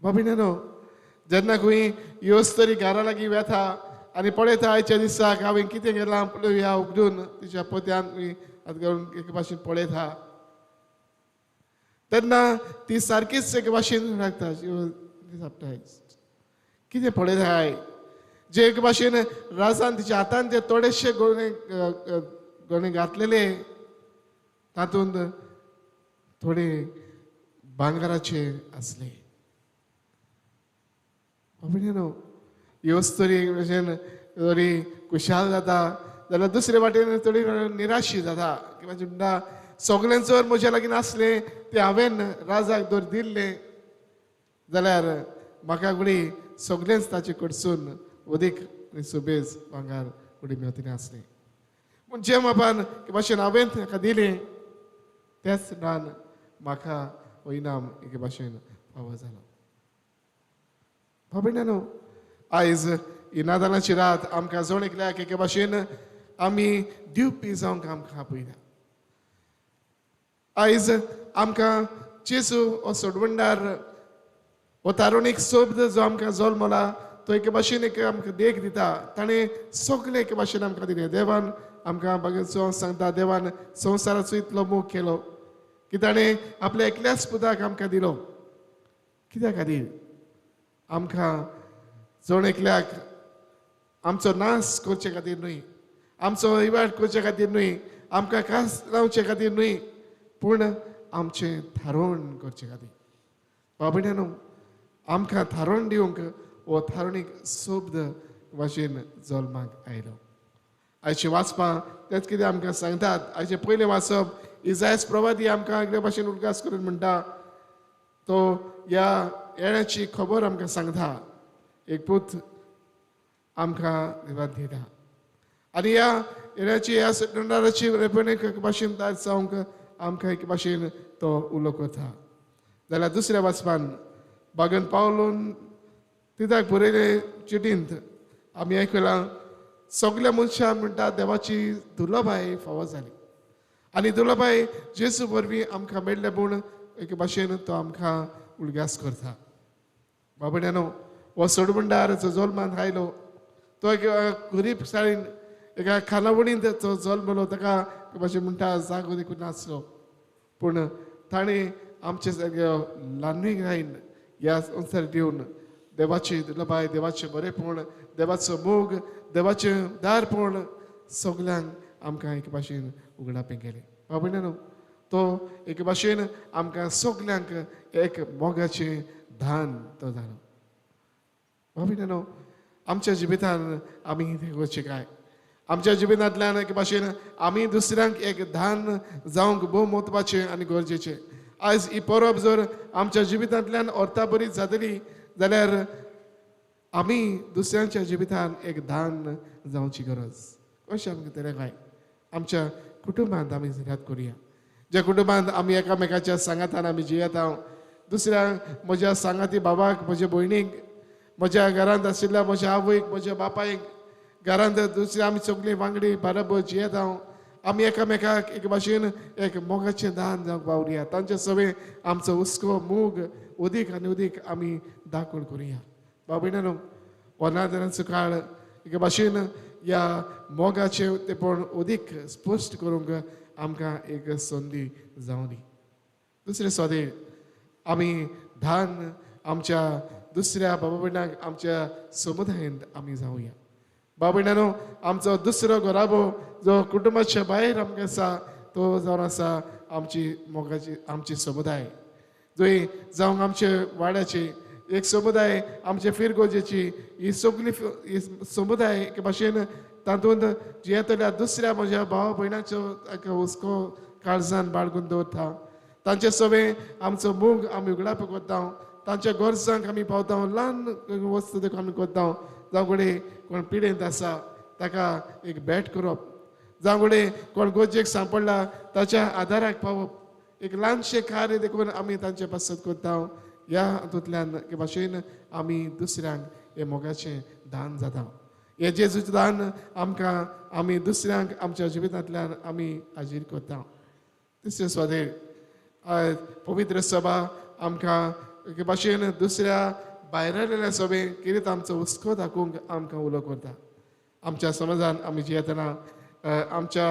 [SPEAKER 7] बाबीनो जेन्ना खंय ह्यो अस्तुरी घरा लागीं वेता आनी पळयता आयच्या दिसाक हांवें कितें केलां पळोवया उगडून तिच्या पोत्यान हात घालून एके भाशेन पळयता तेन्ना ती सारकीच एके भाशेन लागता. कितें पळयता जे एके भाशेन राजान तिच्या हातान ते थोडेशे गोणे गोणे घातलेले तातूंत थोडे भांगराचे आसले. ही अस्तुरी भशेन थोडी खुशाल जाता जाल्यार दुसरे वाटेन थोडी निराशी जाता की मातशें म्हणटा सगळें जर म्हज्या लागीं नासलें तें हांवें राजाक दर दिल्लें जाल्यार म्हाका घडी सगळेंच ताचे कडसून अदीक सुबेज भांगर घडी मेळटलें आसलें. पूण जे बाबान की भाशेन हांवें ताका दिलें तेच दान म्हाका हो इनाम एके भाशेन फावो जालो. बाबा आयज ही नातालांची रात आमकां जण एकल्याक एके भाशेन आमी दिवपी जावंक आमकां आपयता. आयज आमकां जेजू हो सोडवणदार हो तारुणीक शब्द जो आमकां जल्मला तो एके भाशेन एक आमकां देख दिता. ताणें सगळें एके भाशेन आमकां दिलें. देवान आमकां बागेचो सांगता देवान संवसाराचो इतलो मोग केलो की ताणें आपल्या एकल्याच पुताक आमकां दिलो. कित्या खातीर? आमकां जण एकल्याक आमचो नाश करचे खातीर न्हय, आमचो वहिवाट करचे खातीर न्हय, आमकां कास लावचे खातीर न्हय, पूण आमचें थारोवण करचे खातीर. बाबड्यानो आमकां थारोवण दिवंक हो थारोवणीक शब्द भाशेन जल्माक आयलो. आयचें वाचपां तेंच कितें आमकां सांगतात. आयचें पयलें वाचप इजायस प्रवादी आमकां एकले भाशेन उडगास करून म्हणटा तो ह्या येण्याची खबर आमकां सांगता. एक पूत आमकां देवान दिता आनी ह्या येण्याची ह्या सटणाराची एक भाशेन तयार जावंक आमकां एक भाशेन तो उलो करता. जाल्यार दुसऱ्या वाचपान बागन पावलून तिताक बरयले चिटींत आमी आयकलां सगल्या मनशां म्हणटा देवाची दुर्लभाय फावो जाली आनी दुर्लभाय जेजू वरवीं आमकां मेळ्ळें म्हूण एके भाशेन तो आमकां उडगास करता. बाबड्यानो हो सोडवणदार जो जल्मांत आयलो तो एक गरीब शाळेन एका खानावळींत तो जल्मलो. ताका एके भाशेन म्हणटा जागो देखून नासलो, पूण ताणें आमचे ल्हानवीक रायन ह्या संवसार दिवन देवाची दुर्लभाय, देवाचें बरेंपण, देवाचो मोग, देवाचें दारपण सगल्यांक आमकां एके भाशेन उगडापें केलें. बाबड्यानो तो एके भाशेन आमकां सगल्यांक एक मोगाचें दान तो जालो. बाबड्यानो आमच्या जिवितान आमी कितें करचें काय? आमच्या जिवितांतल्यान एके भाशेन आमी दुसऱ्यांक एक दान जावंक भोव म्हत्वाचें आनी गरजेचें. आयज ही परब जर आमच्या जिवितांतल्यान अर्थाभरीत जातली जाल्यार आमी दुसऱ्यांच्या जिवितान एक दान जावची गरज. कशें आमकां तरें काय आमच्या कुटुंबांत आमी सुरवात करुया. ज्या कुटुंबांत आमी एकामेकाच्या सांगातान आमी जियेता, दुसऱ्या म्हज्या सांगाती बाबाक, म्हज्या भयणीक, म्हज्या घरांत आशिल्ल्या म्हज्या आवयक, म्हज्या बापायक, घरांत दुसऱ्या आमी सगळीं वांगडी बरोबर जियेता, आमी एकामेकाक एक भाशेन एक मोगाचें दान जावंक वावरुया. तांचे सगळें आमचो हुस्को मोग उदीक आनी उदीक आमी दाखोवन करुया. बाबा हो नातालांचो काळ एके भाशेन ह्या मोगाचें तेंपण उदीक स्पश्ट करूंक आमकां एक संदी जावं दी. दुसरें सोदे आमी धान आमच्या दुसऱ्या बाबा भयणांक आमच्या समुदायेंत आमी जावया. बाबा भयणांनो आमचो दुसरो घराबो जो कुटुंबाच्या भायर आमकां आसा तो जावन आसा आमची मोगाची आमची समुदाय जंय जावंक आमचे वाड्याची एक समुदाय आमचे फिरगोजेची ही सगळी ही समुदाय एके भाशेन तातूंत जियेतल्या दुसऱ्या म्हज्या भाव भयणाचो ताका हुस्को काळजान बाळगून दवरता. तांचे सगळे आमचो मोग आमी उगडाप करता, तांच्या गरजांक आमी पावता, ल्हान वस्तू देखून आमी करता. जावं कडेन कोण पिडेंत आसा ताका एक भेट करप, जावं कडेन कोण गरजेक सांपडला ताच्या आदाराक पावप, एक ल्हानशें कार्य देखून आमी तांचे पासत करता. ह्या हातूंतल्यान एके भाशेन आमी दुसऱ्यांक हे मोगाचें दान जाता. हे जेजूचें दान आमकां आमी दुसऱ्यांक आमच्या जिवितांतल्यान आमी हाजीर करता. तिसरें स्वादेर पवित्र सभा आमकां एके भाशेन दुसऱ्या भायर आयलेल्या सभे कितें आमचो हुस्को दाखोवंक आमकां उलो करता. आमच्या समाजान आमी जियेतना आमच्या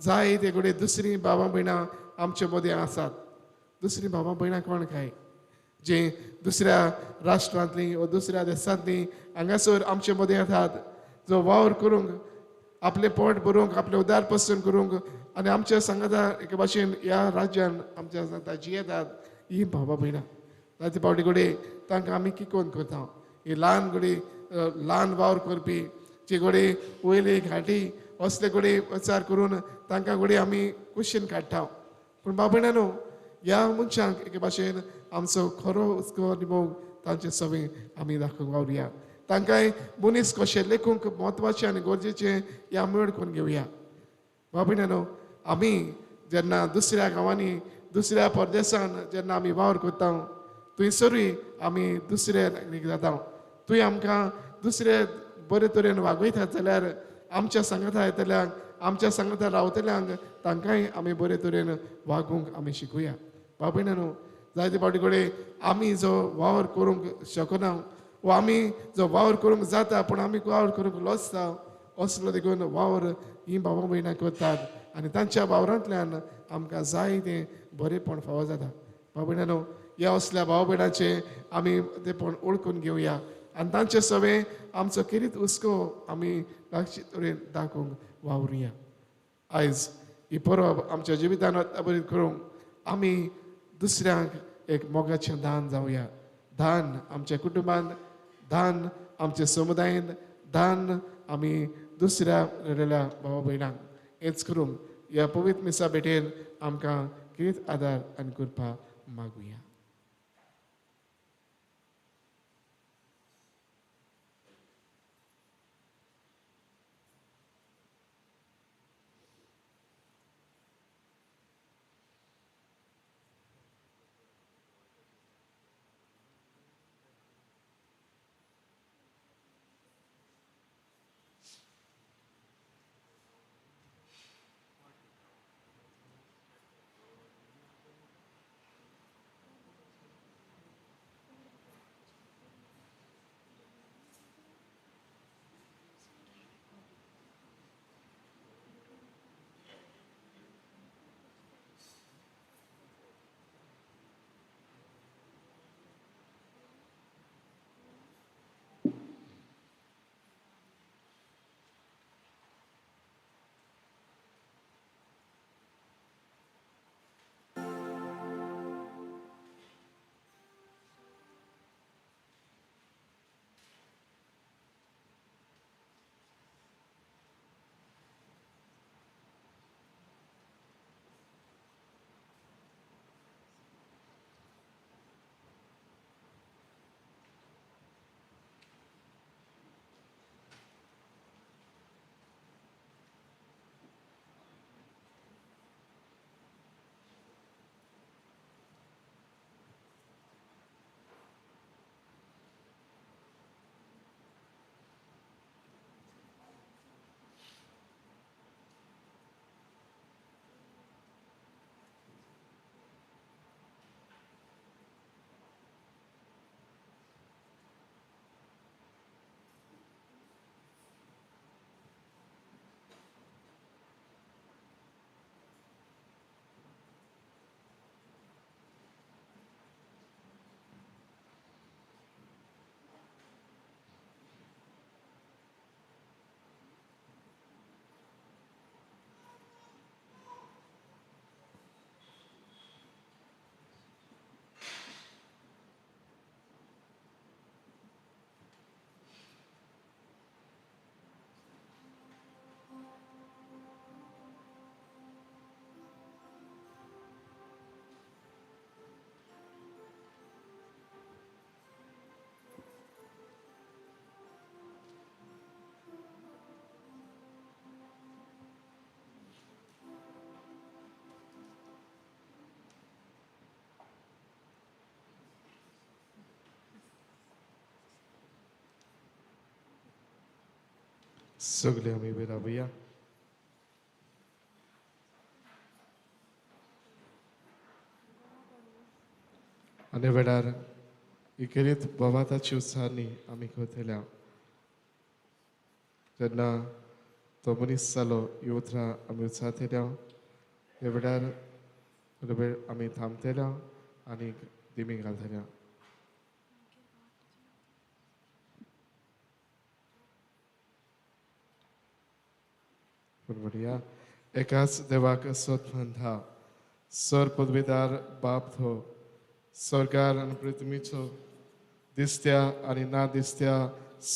[SPEAKER 7] जाय ते कडेन दुसरीं बाबा भयणां आमचे मदीं आसात. दुसरीं बाबा भयणां कोण काय जी दुसऱ्या राष्ट्रांतलीं वा दुसऱ्या देशांतलीं हांगासर आमचे मदीं येतात, जो वावर करूंक आपलें पोट भरूंक आपलें उदार पसून करूंक आनी आमच्या सांगाता एके भाशेन ह्या राज्यान आमच्या सांगाता जियेतात ही बाबा भयणां. जायते फावटी कडेन तांकां आमी किकोन करता. ही ल्हान घडी ल्हान वावर करपी जे घडये वयली घाटी असले घडये विचार करून तांकां घडये आमी कुशीन काडटा. पूण बाबा न्हू ह्या मनशांक एके भाशेन आमचो खरो हुस्को आनी मोग तांचे सवय आमी दाखोवंक वावरुया. तांकांय मनीस कशें लेखूंक म्हत्वाचें आनी गरजेचें ह्या मेळ करून घेवया. बाबा न्हू आमी जेन्ना दुसऱ्या गांवांनी दुसऱ्या परदेसान जेन्ना आमी वावर करता थंयसरूय आमी दुसरे नागरीक जाता. थंय आमकां दुसरे बरे तरेन वागयतात जाल्यार आमच्या सांगाता येतल्यांक आमच्या सांगाता रावतल्यांक तांकांय आमी बरे तरेन वागूंक आमी शिकूया. बाबा न्हू जायते फावटी कडेन आमी जो वावर करूंक शकना वा आमी जो वावर करूंक जाता पूण आमी वावर करूंक लजता असलो देखून वावर ही बाबा भयणां करतात आनी तांच्या वावरांतल्यान आमकां जाय तें बरेंपण फावो जाता. बाबा न्हू ह्या असल्या भाव भयणाचें आमी तेंपण ओळखून घेवया आनी तांचे सगळें आमचो खेरीत हुस्को आमी लागचे तरेन दाखोवंक वावरुया. आयज ही परब आमच्या जिवितान बरी करूंक आमी दुसऱ्यांक एक मोगाचें दान जावया. दान आमच्या कुटुंबान, दान आमच्या समुदायेन, दान आमी दुसऱ्या रडल्या भावा भयणांक. हेच करूंक ह्या पवित्र मिसा भेटेन आमकां खेरीत आदार आनी कृपा मागुया. सगळे आमी उबे रावया. आनी वेळार इकेरीत बोवाताची उत्साहांनी आमी करतल्या. जेन्ना तो मनीस जालो ही उतरां आमी उत्साहतल्या. ह्या वेळार थोडो वेळ आमी थांबतल्या आनी दिमी घालतल्या. म्हणया एकाच देवाक सत मानता, सर पदवीदार बाप थो स्वर्गार आनी पृथ्वीचो दिसत्या आनी ना दिसत्या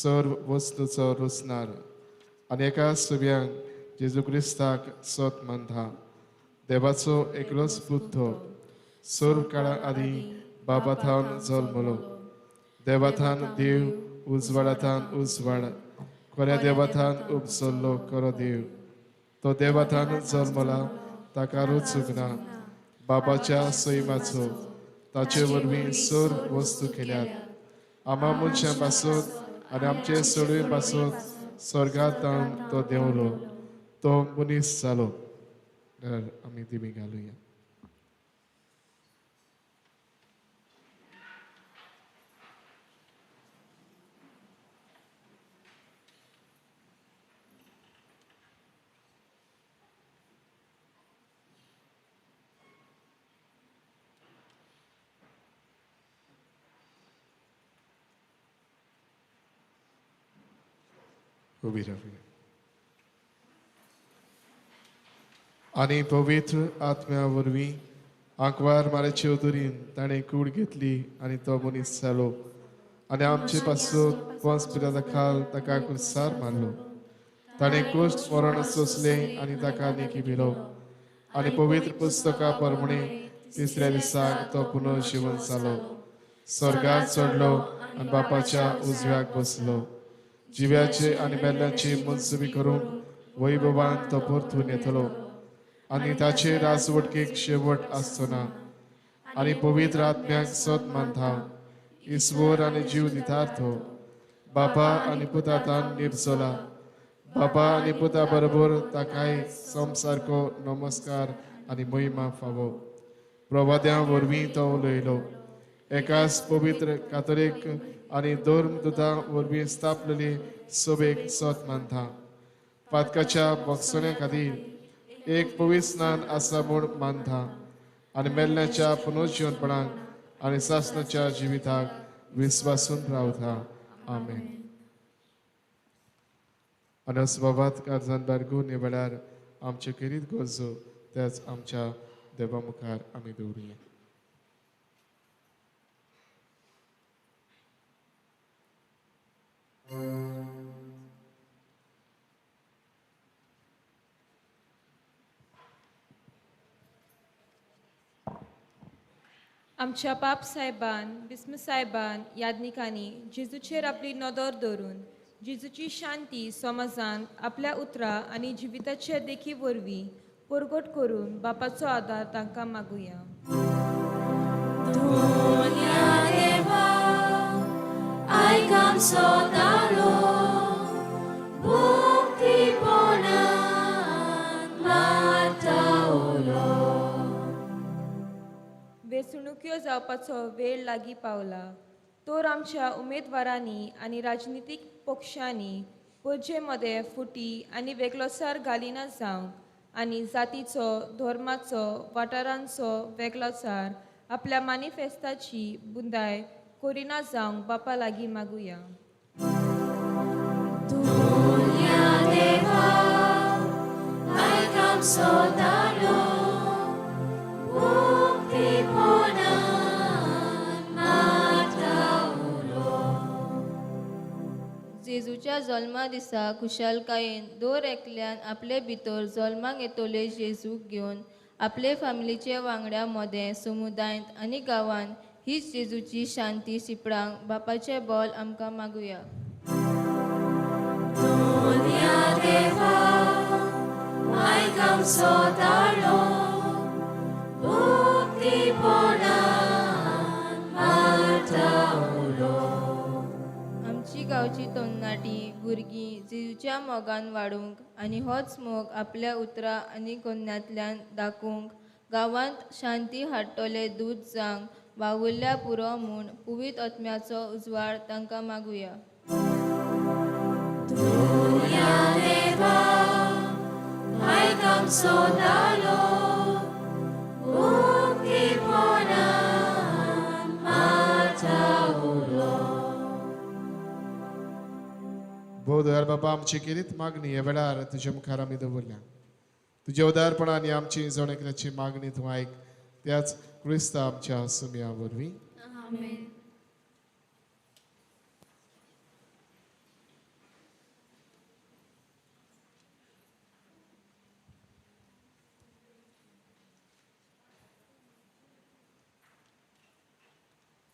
[SPEAKER 7] सर्व वस्तूचो रचणार आनी एका सुव्यांक जेजू क्रिस्ताक सत मानता, देवाचो एकलोच पूत थो सर्व काळा आदी बाबा थावन जल्मलो, देवाथान देव उजवाडाथान उजवाड, खऱ्या देवाथान उपसरलो खरो देव, तो देवाथान जल्मला ताका रुचूंक ना, बाबाच्या सैमाचो ताचे वरवीं सर्व वस्तू केल्यात, आमा मनशां पासून आनी आमचे सोडवे पासून स्वर्गांत तो देंवलो, तो मनीस जालो. आमी दिमी घालुया. उबी रावया. आनी पवित्र आत्म्या वरवीं आंकवार माराचे उदरीन ताणें कूड घेतली आनी तो मनीस जालो आनी आमचे पासून पंच पिराता खाल ताका कुर्सार मारलो. ताणें कुश्ट मरण सोंसलें आनी ताका निकी भिलो आनी पवित्र पुस्तका प्रमाणे तिसऱ्या दिसाक तो पुनर्जिवन जालो, स्वर्गार चडलो आनी बापाच्या उजव्याक बसलो. जिव्याचे आनी मेल्ल्याची मनसुबी करूंक वैभवान तो परतून येतलो आनी ताचे राजवटकेक शेवट आसचो ना. आनी पवित्र आत्म्याक सत मानता, ईश्वर आनी जीव दितार्थो, बापा आनी पुतातान निरसोला, बापा आनी पुता बरोबर ताकाय समसारको नमस्कार आनी महिमा फावो. प्रवाद्यां वरवीं तो उलयलो. एकाच पवित्र कातोलीक आनी धर्मदूतां वरवीं स्थापलेली सभेक सत मानता. पातकाच्या बक्षण्या खातीर एक पवित्र स्नान आसा म्हूण मानता आनी मेल्ल्याच्या पुनर्जिवनपणाक आनी सासणाच्या जिविताक विस्वासून रावता. आमेन. आनी असो बाबात कारजान बारगून ह्या वेळार आमच्यो खेरीत गरजो त्याच आमच्या देवा मुखार आमी दवरुया.
[SPEAKER 12] आमच्या पाप साहेबान, बिस्म साहेबान, याज्ञिकांनी जेजूचेर आपली नदर दवरून जेजूची शांती समाजांत आपल्या उतरां आनी जिविताचे देखी वरवीं परगट करून बापाचो आदार तांकां मागुया. वेंचणुक्यो जावपाचो वेळ लागीं पावला तर आमच्या उमेदवारांनी आनी राजनितीक पक्षांनी परजे मदें फुटी आनी वेगळोसार घालिना जावंक आनी जातीचो, धर्माचो, वाठारांचो वेगळोसार आपल्या मानिफेस्ताची बुंदाय करिना जावंक बापा लागीं मागुया.
[SPEAKER 13] जेजूच्या जल्मा दिसा खुशालकायेन दर एकल्यान आपले भितर जल्माक येतले जेजूक घेवन आपले फामिलीचे वांगड्या मदें, समुदायांत आनी गांवांत हीच जेजूची शांती शिंपडावंक बापाचें बल आमकां मागुया. आमची गांवची तरणाटी भुरगीं जेजूच्या मोगान वाडूंक आनी होच मोग आपल्या उतरां आनी कोन्यांतल्यान दाखोवंक गांवांत शांती हाडटले दूत जावंक वावुरल्या पुरो म्हूण पुवीत आत्म्याचो उजवाड तांकां मागुया.
[SPEAKER 14] देवा आयक आमचो दालो उक्तीपणान माता उलो.
[SPEAKER 7] भोव दयाळ बाबा, आमची केलीत मागणी ह्या वेळार तुज्या मुखार आमी दवरल्या. तुज्या उदारपणान ही आमची जण एकल्याची मागणी तूं आयक, त्याच क्रिस्ता आमच्या सुमया वरवीं.
[SPEAKER 14] आमेन.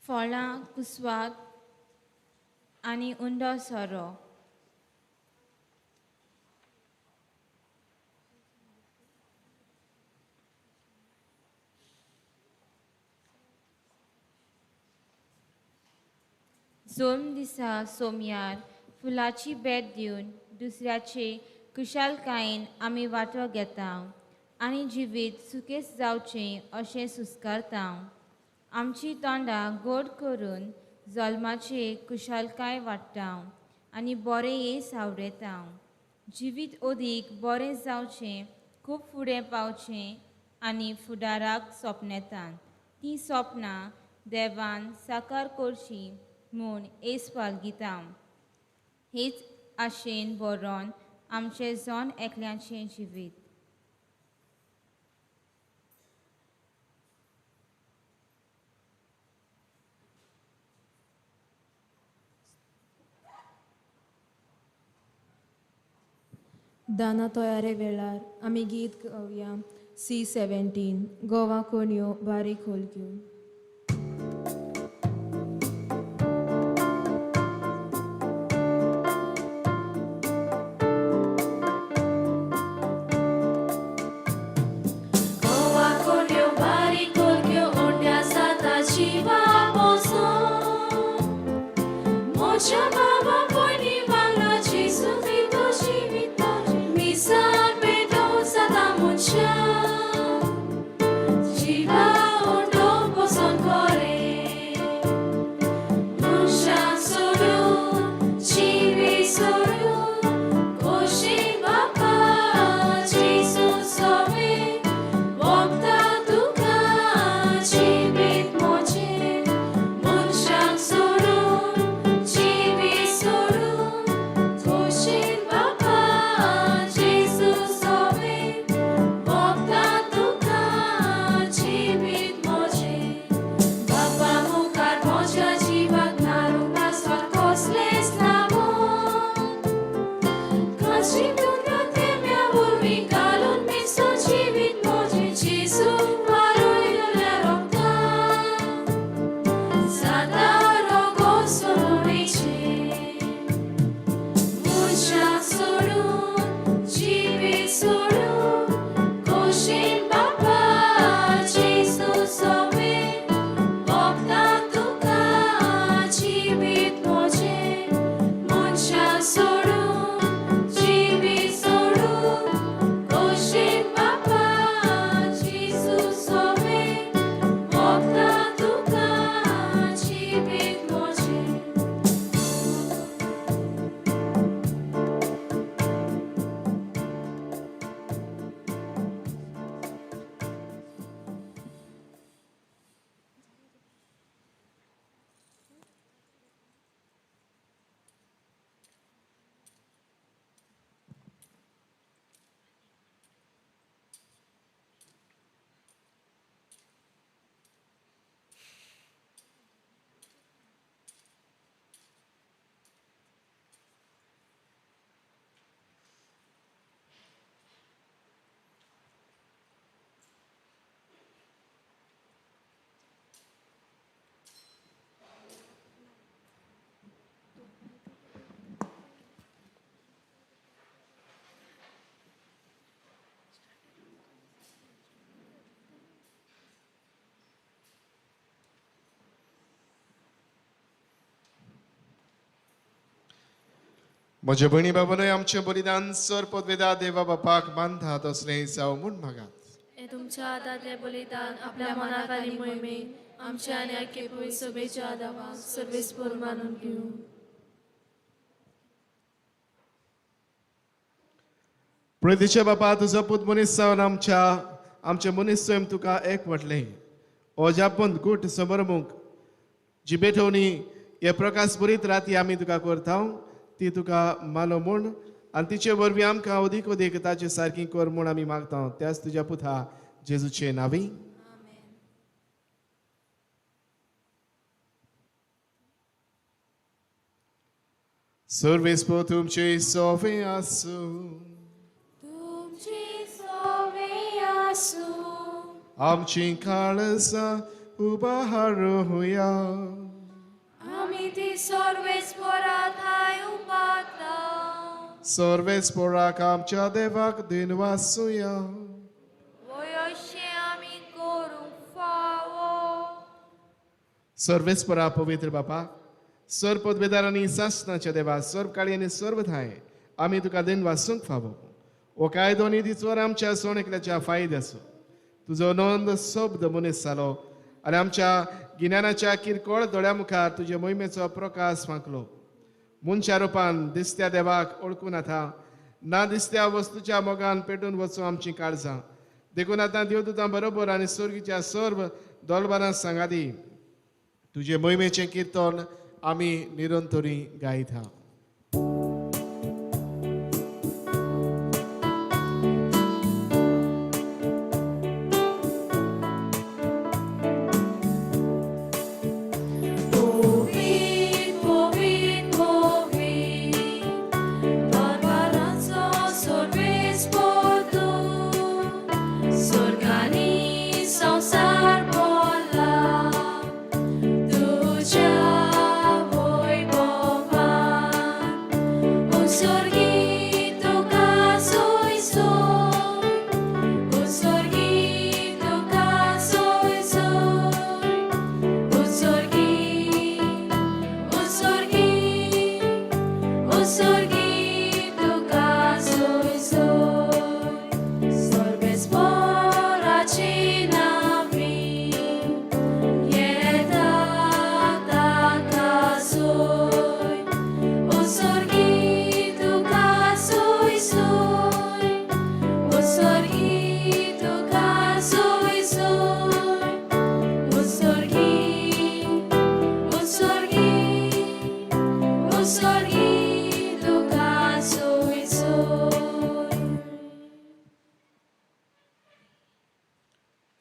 [SPEAKER 1] फळां कुसवात आनी उंडो सोरो. जोम दिसा सोमयार फुलाची भेट दिवन दुसऱ्याचे खुशालकायेन आमी वांटो घेता आनी जिवीत सुखेस्त जावचें अशें सुस्कारता. आमची तोंडां गोड करून जल्माचे खुशालकाय वाडटा आनी बरें येस आवडयता. जिवीत अदीक बरें जावचें, खूब फुडें पावचें आनी फुडाराक सपनेतात तीं सपनां देवान साकार करचीं म्हूण येस पालगिता. हेच आशेन बरोवन आमचें जण एकल्याचें जिवीत.
[SPEAKER 15] दाना तयारे वेळार आमी गीत गावया C17 Goa कोणयो बारीक होलक्यो.
[SPEAKER 14] गोवा कोणयो बारीक होलक्यो उंड्या जाता जिवा पोसोन. म्हज्या बाबा पयलीं वांगडा जेजू क्रिस्तो जिविता मिसान पेटोवन जाता मनशां जिवा उंडो पोसोन कोरे. मनशां सोडून जिवी सोडून खोशी बापा जेजू सोबे वखदां तुका जिवीत म्हजें. मनशांक सोडून जिवी सोडून खोशी बापा जेजू सोबे वखदां तुका जिवीत.
[SPEAKER 7] म्हज्या भयणी बाबानूय आमचें बलिदान सर पदवेदा देवा बापाक मानता तसलें जावं म्हूण मागात.
[SPEAKER 1] हें तुमच्या हातांतलें बलिदान आपल्या मनाक आनी मोहिमेक आमच्या आनी आख्खे पवित्र सभेच्या दावाक सर्वेस्पोर मानून घेवं.
[SPEAKER 7] प्रदेशा बापा, तुजो पूत मनीस जावन आमचें मनीस स्वयं तुका एक म्हटलें अजापन गूट समरमूख जी बेठोवणी हे प्रकाश बरीत राती आमी तुका करता ती तुका मानो म्हूण आनी तिचे वरवीं आमकां अदीक अदीक ताचे सारकी कर म्हूण आमी मागता त्याच तुज्या पुता जेजूचे नांवी. सर्वेस्पोर तुमचे सोवे आसूं. आमची काळजां उबारुया.
[SPEAKER 14] आमी ती सर्वेस्पोरा थांय उबारता.
[SPEAKER 7] सर्वेस्पोराक आमच्या देवाक दिनवासुया.
[SPEAKER 14] वयशें आमी करूंक फावो.
[SPEAKER 7] सर्वेस्पोरा पवित्र बापा, सर्व पदवेदार आनी सासणाच्या देवा, सर्व काळी आनी सर्व थांय आमी तुका दिनवासूंक फावो. हो कायदो आनी तिचोर आमच्या सण एकल्याच्या फायद्याचो तुजो नोंद शब्द मनीस जालो आनी आमच्या गिन्यानाच्या किरकोळ दोळ्या मुखार तुजे मोहिमेचो प्रकाश फांकलो. मनशा रुपान दिसत्या देवाक ओळखून आतां ना दिसत्या वस्तूच्या मोगान पेटून वचूं आमचीं काळजां. देखून आतां देवदूतां बरोबर आनी स्वर्गीच्या सर्व दोलबारां सांगादी तुजे मोहिमेचें किर्तन आमी निरंतरी गायता.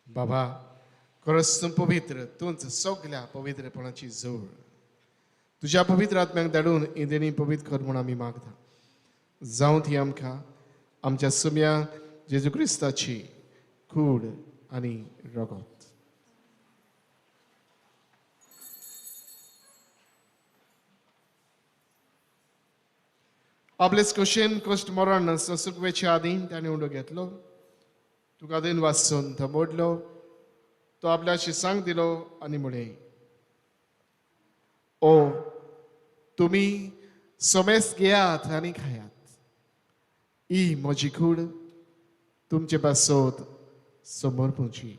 [SPEAKER 7] बाबा, खरंच तूं पवित्र, तूंच सगल्या पवित्रपणाची जोड. तुज्या पवित्र आत्म्याक धाडून इंदेणी पवित्र कर म्हूण आमी मागता. जावं ती आमकां आमच्या सुम्या जेजू क्रिस्ताची कूड आनी रगत. आपलेच कशेन कश्ट मरण सुकवेच्या आदीं ताणें उंडो घेतलो, तुका दिन वाचून तो मोडलो, तो आपल्या शिसांक दिलो आनी म्हळें, ओ तुमी समेस घेयात आनी खायात, ही म्हजी कूड तुमचे पासत समर्पणची.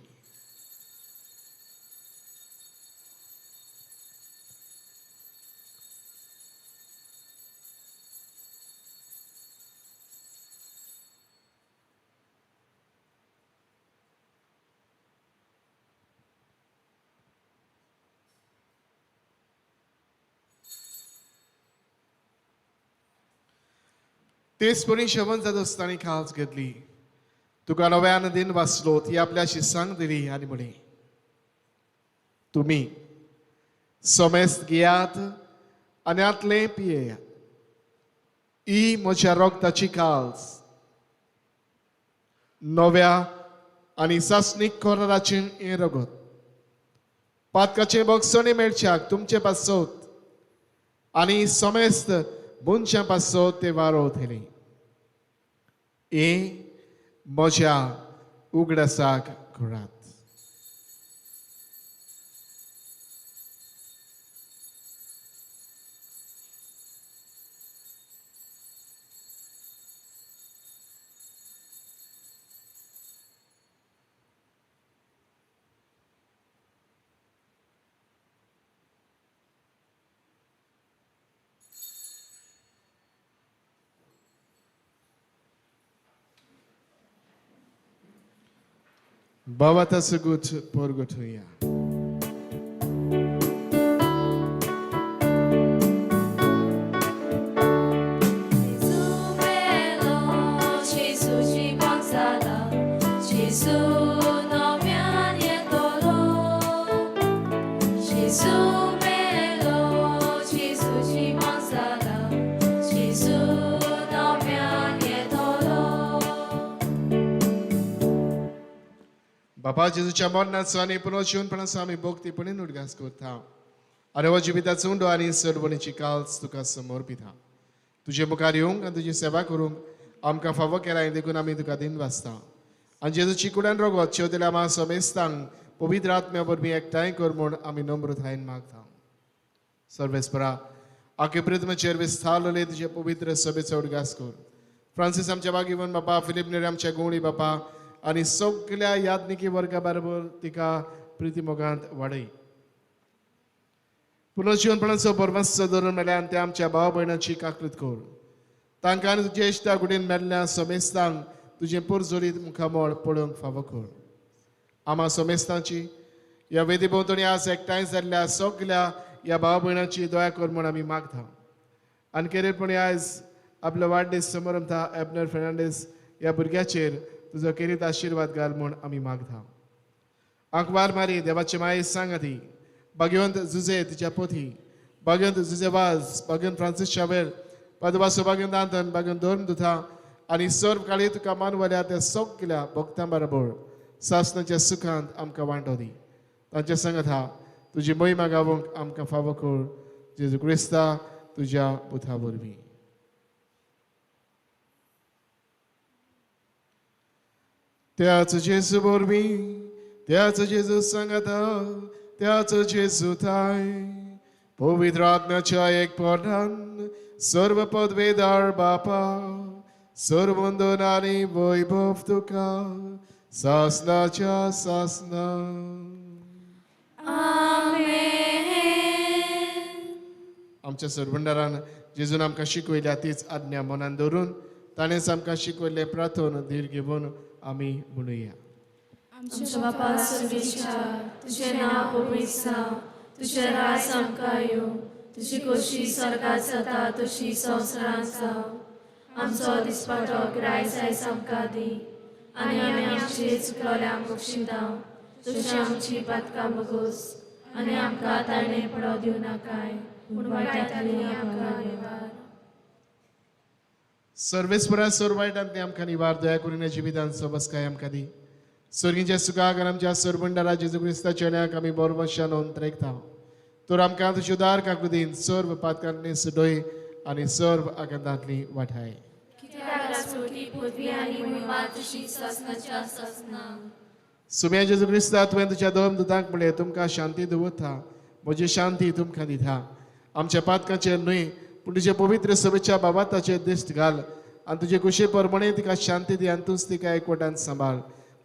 [SPEAKER 7] तेच परी शेवण जाता आसतना खास घेतली, तुका नव्यान दिन वाचलो, ती आपल्या शिसांक दिली आनी म्हळें, तुमी समेस्त घेयात आनी आतलें पियेयात, ही म्हज्या रगताची काल्स, नव्या आनी सासणीक कराराचें हें रगत, पातकाचें बक्षणी मेळच्याक तुमचे पासत आनी समेस्त मनशां पासत ते वारोवतले. हें म्हज्या उगडासाक करात. बाबा सगूत पोरगोठुया. बाबा जेजूच्या मरणाचो आनी पुनर्जीवनपणाचो आमी भक्तीपणान उडगास करता आनी हो जिविताचो उंडो आनी सरवणीची काल्स तुका समर्पिता. तुजे मुखार येवंक आनी तुजी सेवा करूंक आमकां फावो केलाय देखून आमी तुका दिन वाचता. आनी जेजूची कुडान रोगत शेवतेल्या आमा समेस्तांक पवित्र आत्म्या वरवीं एकठांय कर म्हूण आमी नम्रतायेन मागता. सर्वेस्परा आखे प्रिथमेचेर विस्तारलेले तुजे पवित्र सभेचो उडगास कर. फ्रांसीस आमच्या बागीवन बापा, फिलीप नेरी आमच्या गोंवळी बापा आनी सगल्या याज्ञिकी वर्गा बरोबर तिका प्रिती मोगांत वाडय. पुनर्जीवनपणाचो बरमासचो धरून मेल्यान ते आमच्या भाव भयणाची काकृत कर. तांकां आनी तुज्या इश्टा गुडीन मेल्ल्या समेस्तांक तुजें पोरजोरीत मुखामळ पळोवंक फावो कर. आमा समेस्तांची ह्या वेदी भोंवतणी आज एकठांय जाल्ल्या सगल्या ह्या भाव भयणाची दया कर म्हूण आमी मागता. आनी खेरीतपणी आयज आपलो वाडदीस समारंभता एबनर फेर्नांडीस ह्या भुरग्याचेर तुजो केरीत आशिर्वाद घाल म्हूण आमी मागता. आंकवार मारी देवाचे माये सांगाती, भाग्यवंत जुजे तिच्या पोथी, भाग्यवंत जुजे वाज, भाग्यवंत फ्रांसीस शावेर, पादवासो भाग्यवंत आंतन, भाग्यवंत धर्म दुथा आनी सर्व काळी तुका मानवल्या त्या सगल्या भक्तां बरोबर सासणाच्या सुखांत आमकां वांटो दी. तांचे सांगत हा तुजी महिमा गावंक आमकां फावो कर. जेजू क्रिस्ता तुज्या पुता वरवीं. त्याच जेजू वरवीं, त्याच जेजू सांगता, त्याच जेजू थाय पवित्र आत्म्याच्या एक पोटान सर्व पदवेदार बापा, सर्व वंदन आनी वैभव तुका सासनाच्या सासना. आमच्या सरभंडारान जेजून आमकां शिकयल्या तीच आज्ञा मनान दवरून ताणेंच आमकां शिकयल्लें प्रार्थन धीर घेवन आमी म्हणुया.
[SPEAKER 14] आमच्या बापा सर्वेच्या, तुजें नांव पवित्र जावं, तुजें राज आमकां येवं, तुजी खोशी स्वर्गात जाता तशी संवसारांत जावं. आमचो दिसपाटो ग्रायस आयज आमकां दी आनी आमी आमचे चुकलोल्यांक बक्षिता तशी आमची पातकां बगोस आनी आमकां ताणें पडो दिवं नाकाय पूण वायटांतली आमकां निवार.
[SPEAKER 7] सर्वेस्परा सर्व वायटांतली आमकां निवार, दया करून जिवितान सबसकाय आमकां दी. स्वर्गीच्या सुखाक आनी आमच्या सरबंडारा जेजू क्रिस्ताच्या चेड्याक आमी बरवशान अंतरेकता. तर आमकां तुजी उदार काकुदीन सर्व पातकांतली सुडय आनी सर्व आकांतांतली वाठाय. सुम्या जेजू क्रिस्ता, तुवें तुज्या दोन दुतांक म्हणलें, तुमकां शांती दवरता, म्हजी शांती तुमकां दिता. आमच्या पातकांचेर न्हय पूण तुजे पवित्र सभेच्या बाबाताचेर दिश्ट घाल आनी तुजे कुशे प्रमाणे तिका शांती दी आनी तूंच तिका एकवटान सांबाळ,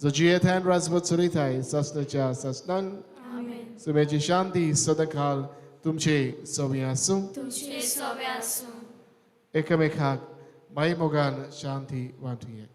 [SPEAKER 7] जो जियेताय आनी राजवट चलयताय सासणाच्या सासणांक. सुम्याची शांती सदांकाळ तुमचे सवे आसूं. एकामेकाक माई मोगान शांती वांटुया.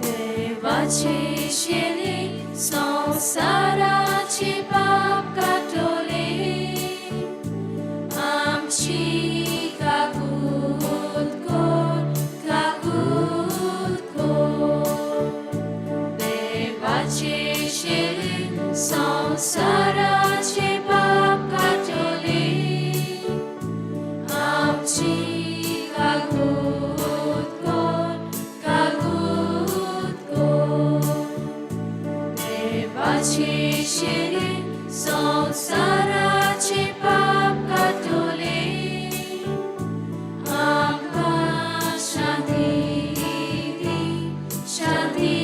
[SPEAKER 14] देवाची शेली संवसाराची पाप काटोली, आमची काकूत कर, काकूत कर. देवाची शेली संवसाराची पाप काटोली, आमची काकूत कर, काकूत कर. देवाची शेली संवसाराची पाप काटोली, आमकां शांती दी, शांती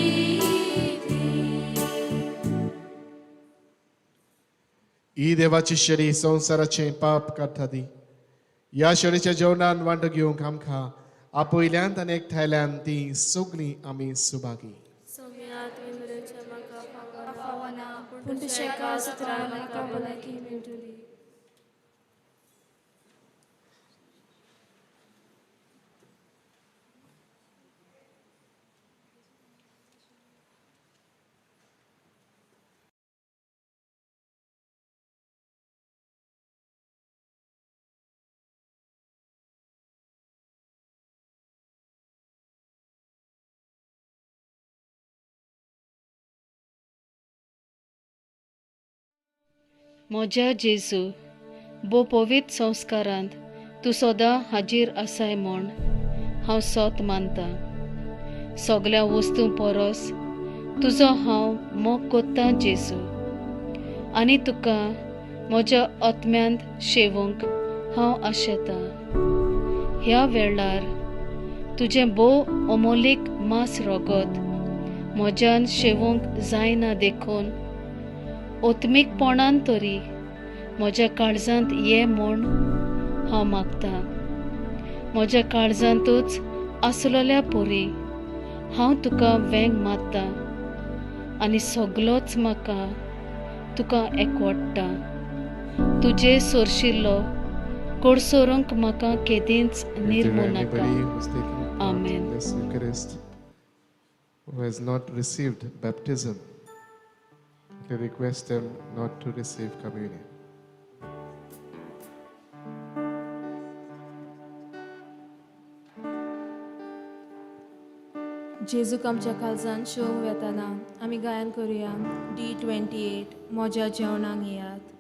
[SPEAKER 14] दी.
[SPEAKER 7] ही देवाची शरी संवसाराचें पाप काडटा ती. ह्या शरीच्या जेवणान वांटो घेवंक आमकां आपयल्यान आनी एकठांयल्यान ती सगळीं आमी सुभागी.
[SPEAKER 14] सोम्या तुवें पूण तुज्या एका सत्रान म्हाका भलायकी मेळटली.
[SPEAKER 16] म्हज्या जेजू भोव पवित्र संस्कारांत तूं सदां हाजीर आसाय म्हूण हांव सोत मानतां. सगळ्या वस्तूं परस तुजो हांव मोग कोत्तां जेजू, आनी तुका म्हज्या आत्म्यांत शेवूंक हांव आशेतां. ह्या वेळार तुजें भोव अमोलीक मांस रगत म्हज्यान शेवूंक जायना देखून ओत्मीकपणान तरी म्हज्या काळजांत ये म्हूण हांव मागतां. म्हज्या काळजांतूच आसलेल्या परी हांव तुका वेंग मारता आनी सगलोच म्हाका तुका एकवडटा. तुजे सोरशिल्लो कोडसोरूंक म्हाका केदींच निर्मू नाका. आमेन.
[SPEAKER 7] Who has not received baptism, I request them not to receive communion.
[SPEAKER 1] जेजूक आमच्या काळजान शोवंक वेतना आमी गायन करुया D28 म्हज्या जेवणाक येयात.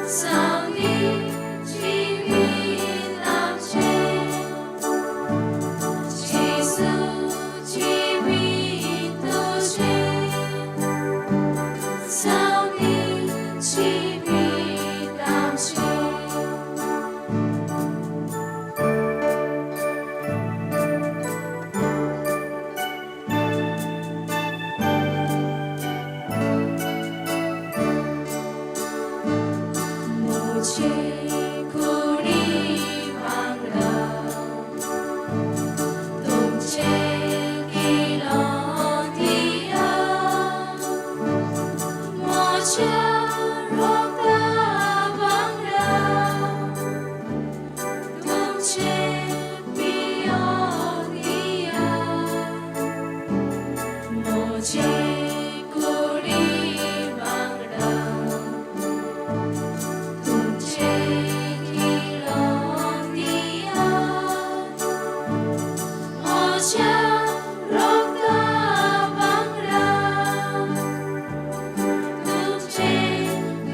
[SPEAKER 14] Sound तुमचे कुडी वांगडा तुमचे किलोन दिया म्हज्या रोगता वांगडा तुमचे पियोन दिया म्हजे कुडी वांगडा तुमचे किलोन दिया म्हज्या रोगता वांगडा तुमचे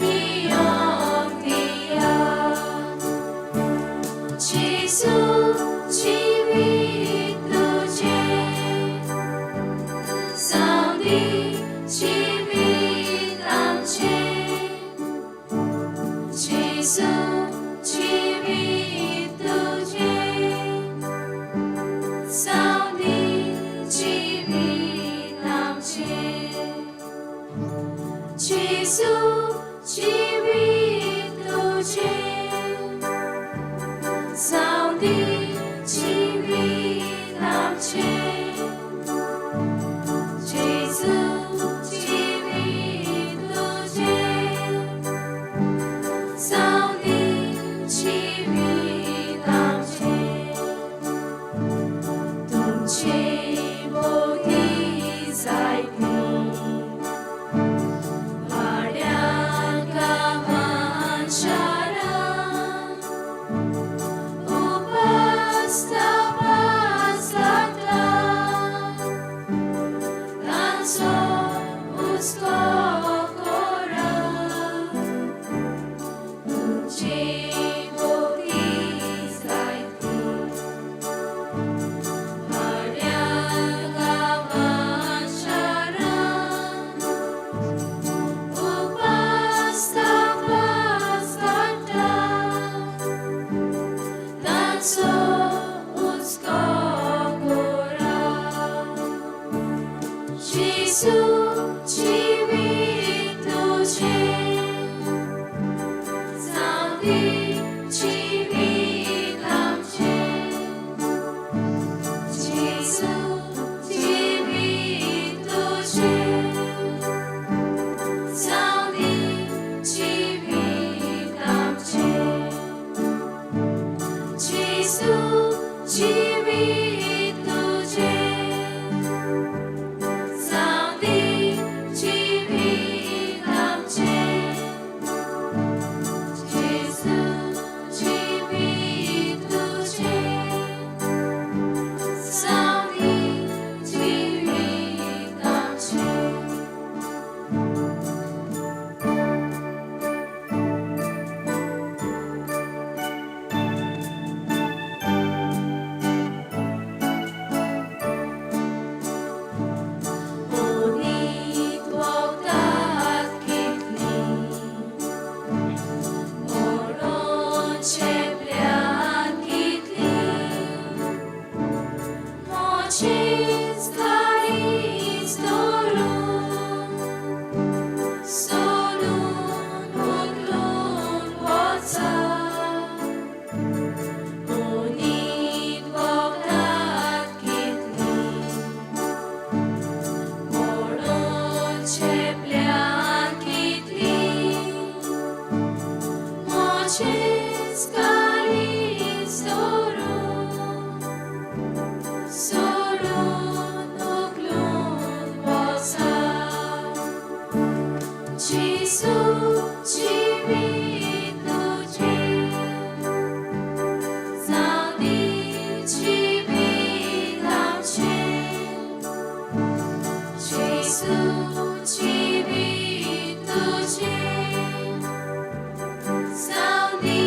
[SPEAKER 14] पियोन दिया जेजू जिवीत तुजें जावं दी जिवीत आमचें जेजू जिवीत तुजें जावं दी जिवीत आमचें जेजू जिवीत तुजें जावं दी जिवीत आमचें जेजू जिवीत तुजें जावं दी जिवीत आमचें तुमचे मोगी जायती वाड्यार गांवान शारान उपास तपास काडटा तांचो हुस्को करात तुमचे मोगी जायती वाड्यार गांवान शारान उपास तपास काडटा तांचो हुस्को करात जेजू जिवीत तुजें जावं दी जिवीत आमचें जेजू जिवीत तुजें जावं दी जिवीत आमचें जेजू जिवीत तुजें जावं दी जिवीत आमचें जेजू जिवीत तुजें जावं दी जिवीत आमचें. ओनीत वखदां कितलीं म्हणून चेपल्यान कितलीं म्हजेच काळीज धरून सोडून उखलून वचा ओनीत वखदां कितलीं म्हणून चेपल्यान कितलीं म्हजेच काळीज धरून सोडून उखलून वचा जेजू जिवीत तुजें जावं दी जिवीत आमचें जेजू जिवीत तुजें जावं दी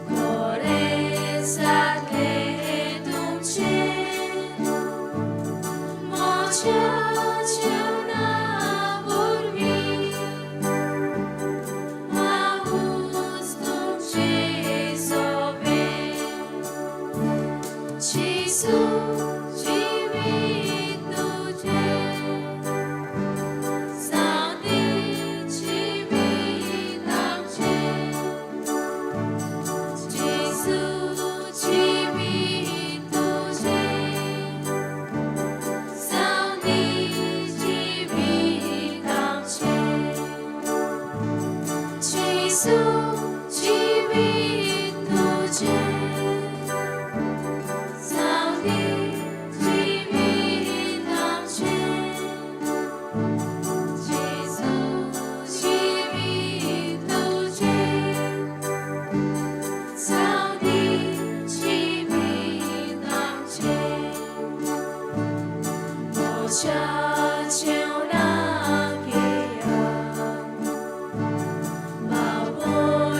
[SPEAKER 14] खरें जातलें तुमचें म्हज्या जेवणा वरवीं हांवूच तुमचें सोबें जेजू जिवीत तुजें जावं दी जिवीत आमचें जेजू जिवीत तुजें जावं दी जिवीत आमचें जेजू जिवीत तुजें जावं दी जिवीत आमचें जेजू जिवीत तुजें जावं दी जिवीत आमचें म्हज्या जेवणाक येया बापोय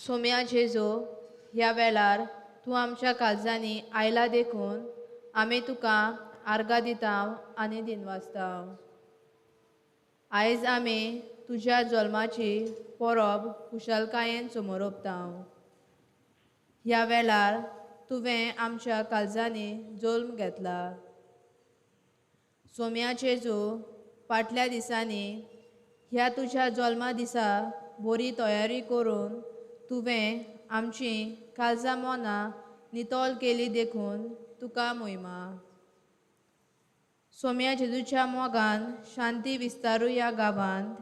[SPEAKER 13] सोम्या जेजू, ह्या वेळार तूं आमच्या काळजांनी आयला देखून आमी तुका आर्गां दिता आनी दिनवासता. आयज आमी तुज्या जल्माची परब खुशालकायेन समोरपता. ह्या वेळार तुवें आमच्या काळजांनी जल्म घेतला. सोम्या जेजू, फाटल्या दिसांनी ह्या तुज्या जल्मा दिसा बरी तयारी करून तुवें आमची काळजां मनां नितळ केली देखून तुका मोहिमा. सोम्या जेजूच्या मोगान शांती विस्तारू ह्या गांवांत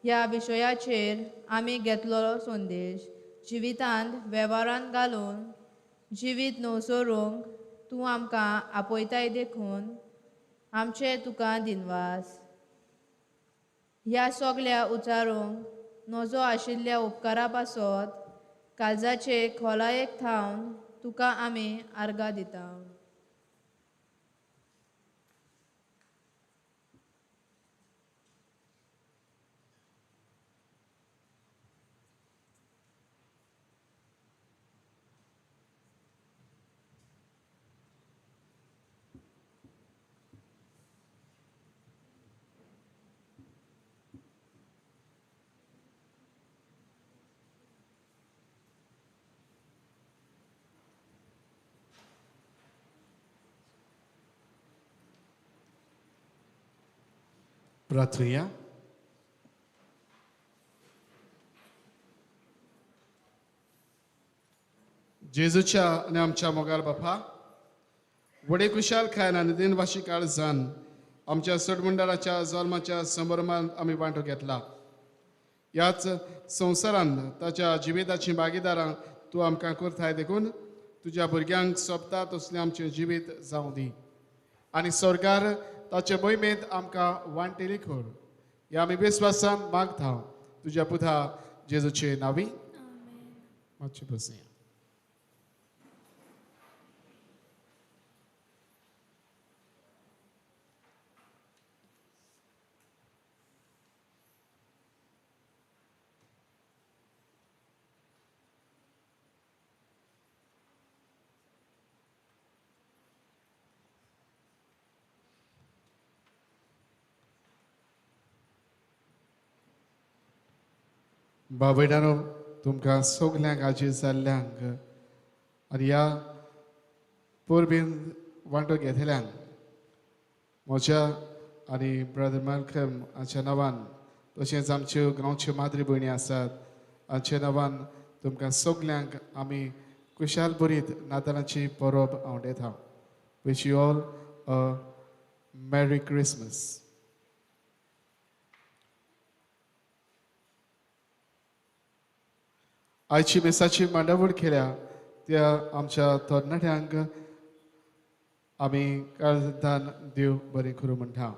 [SPEAKER 13] ह्या विशयाचेर आमी घेतलो संदेश जिवितांत वेव्हारांत घालून जिवीत नवसरूंक तूं आमकां आपयताय देखून आमचे तुका दिनवास. ह्या सगल्या उचारूंक नजो आशिल्ल्या उपकारा पासत काळजाचे खोलायेक थावन तुका आमी आर्गां दिता.
[SPEAKER 7] प्रार्थुया. जेजूच्या आनी आमच्या मोगार बापा, व्हडे खुशालकायेन आनी दिनवाशी काळजान आमच्या सोडमंडळाच्या जल्माच्या संभ्रमांत आमी वांटो घेतला. ह्याच संवसारान ताच्या जिविताची भागीदारां तूं आमकां करताय देखून तुज्या भुरग्यांक सोबता तसलें आमचें जिवीत जावं दी आनी स्वर्गार ताचे मोहिमेंत आमकां वांटेली कर. ह्या आमी विस्वासान मागता तुज्या पुता जेजूचे नांवी. मातशें बसया. बाबयणानो, तुमकां सगल्यांक आजी जाल्ल्यांक आनी ह्या परबेन वांटो घेतल्यांक म्हज्या आनी ब्रदर मालकम हाच्या नांवान तशेंच आमच्यो गांवच्यो माद्री भयणी आसात हाच्या नांवान तुमकां सगल्यांक आमी खुशाल बरीत नातालांची परब आवडयता. Wish you all a merry Christmas. आयची मिसाची मांडावळ केल्या त्या आमच्या तरणाट्यांक आमी काळजान देव बरें करूं म्हणटा.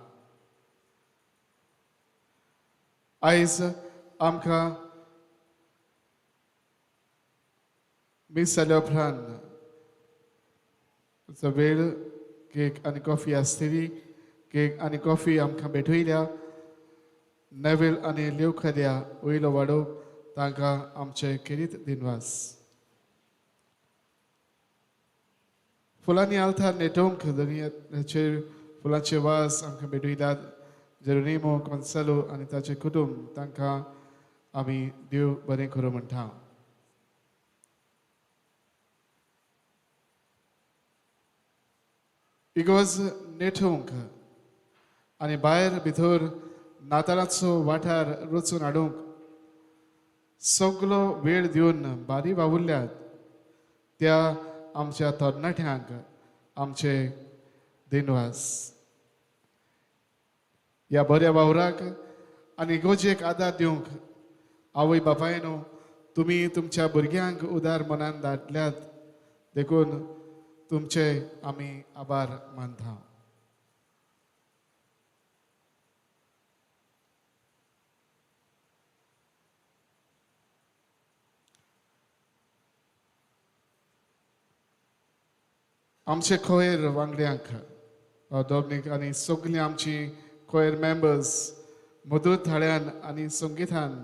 [SPEAKER 7] आयज आमकां मीस जाल्या उपरांत वेळ केक आनी कॉफी आसतली. केक आनी कॉफी आमकां भेटयल्या नॅवील आनी लेवखद्या वयलो वाडो तांकां आमचे खेरीत दिनवास. फुलांनी आल्तार नेटोवंक दर्याचेर फुलांचे वास आमकां भेटयल्यात जेरोनिमो गोन्सालो आनी ताचें कुटुंब तांकां आमी देव बरें करूं म्हणटा. इगोज नेटोवंक आनी भायर भितर नातालाचो वाठार रचून हाडूंक सगलो वेळ दिवन बारी वावुरल्यात त्या आमच्या तरणाट्यांक आमचे दिनवास. ह्या बऱ्या वावराक आनी इगोजेक आदार दिवंक आवय बापायनो तुमी तुमच्या भुरग्यांक उदार मनान धाडल्यात देखून तुमचे आमी आभार मानता. आमचे कोयर वांगड्यांक डॉमनीक आनी सगळीं आमची कोयर मेंबर्स मधूर थाळ्यान आनी संगितान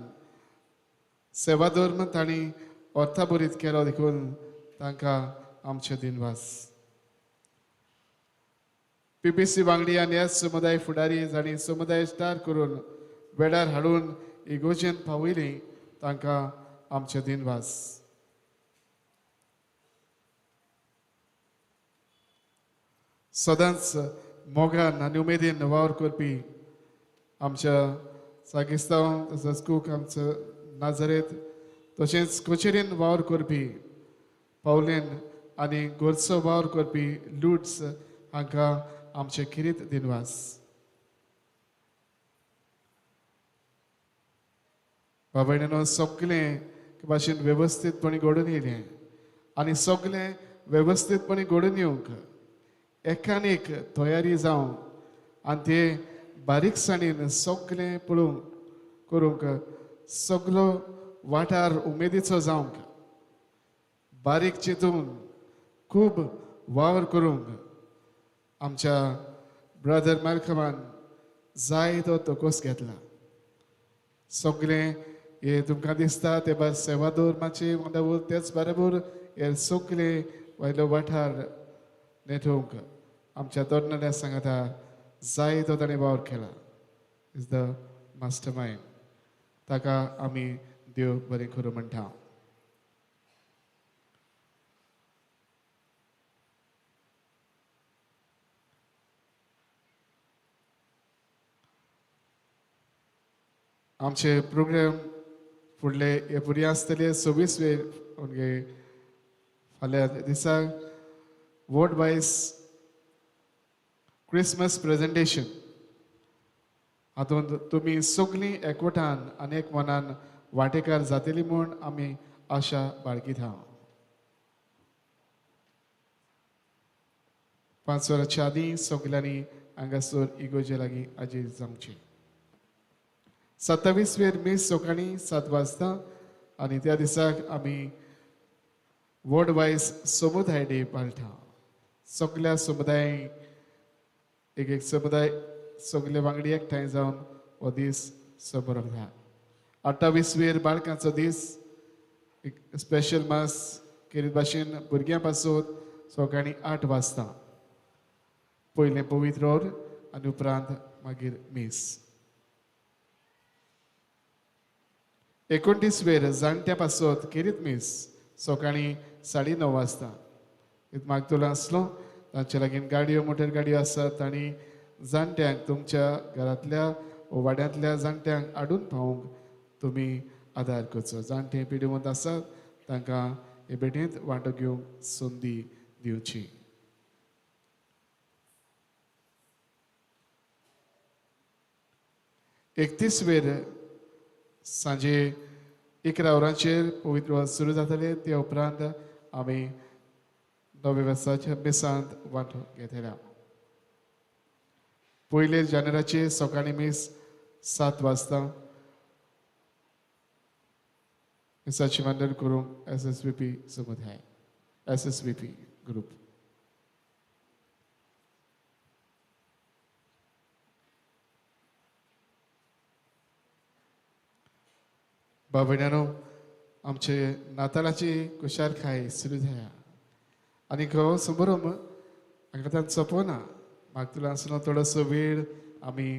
[SPEAKER 7] सेवाधर्म तांणी अर्थाभरीत केलो देखून तांकां आमचे दिनवास. पीपीसी वांगडी आनी ह्या समुदाय फुडारी जांणी समुदाय स्टार करून वेळार हाडून इगोजेन पावयली तांकां आमचे दिनवास. सदांच मोगान आनी उमेदीन वावर करपी आमच्या सागिस्तांव तसोच कूक आमचो नाजरेत तशेंच कचेरेन वावर करपी पावलेन आनी गोरचो वावर करपी लुट्स हांकां आमचे खेरीत दिनवास. बाबायणो सगळें भाशेन वेवस्थीतपणी घडून येयलें आनी सगळें वेवस्थीतपणी घडून येवंक एकान एक तयारी जावं आनी ते बारीकसाणीन सगळें पळोवंक करूंक सगलो वाठार उमेदीचो जावंक बारीक चिंतून खूब वावर करूंक आमच्या ब्रदर मालकमान जाय तो तकोस घेतला. सगळें हे तुमकां दिसता ते भायर सेवादोर मातशें वांगडा तेच बरोबर हे सगळे वयलो वाठार नेटोवंक आमच्या तरणाट्या सांगता जाय तो ताणें वावर केला. Is the master mind. ताका आमी देव बरें करूं म्हणटा. आमचे प्रोग्राम फुडले हे फुडें आसतले 26 वे म्हणजे फाल्यां दिसा वॉर्ड वायज क्रिसमस प्रेजेंटेशन हातूंत तुमी सगळीं एकवटान आनी एक मनान वांटेकार जातली म्हूण आमी आशा बाळगिता. 5 वरांच्या आदीं सगल्यांनी हांगासर इगोजे लागीं हाजीर जावचें. 27 वेर मीस सकाळीं 7 वाजता आनी त्या दिसाक आमी वॉर्ड वायज समुदाय डे पाळटा. सगल्या समुदाय एक एक समुदाय सगळे वांगडी एकठांय जावन हो दीस समरता. 28 वेर बाळकांचो दीस एक स्पेशल मास केरीत भाशेन भुरग्यां पासून सकाळीं 8 वाजता पयलें पवित्र ओर आनी उपरांत मागीर मीस. 29 वेर जाणट्या पासत खेरीत मीस सकाळीं 9:30 वाजता. मागतलो आसलो तांचे लागीं गाडयो मोटर गाडयो आसात तांणी जाणट्यांक तुमच्या घरांतल्या वाड्यांतल्या जाणट्यांक हाडून पावोवंक तुमी आदार करचो. जाणटे पिडिवंत आसात तांकां हे भेटेंत वांटो घेवंक संदी दिवची. 31 वेर सांजे 11 वरांचेर पवित्र सुरू जातले. ते उपरांत आमी नव्या वर्साच्या मिसांत वांटो घेतले. 1 जानेवारीचे सकाळीं मीस 7 वाजता मिसाची मांडण करूंक SSVP समुदाय SSVP group. बाबड्यानो आमचे नातालाची खुशालकाय सुरू जाया आनी हो समारंभ हांगा तांचो सोंपना. मागतलो आसलो थोडोसो वेळ आमी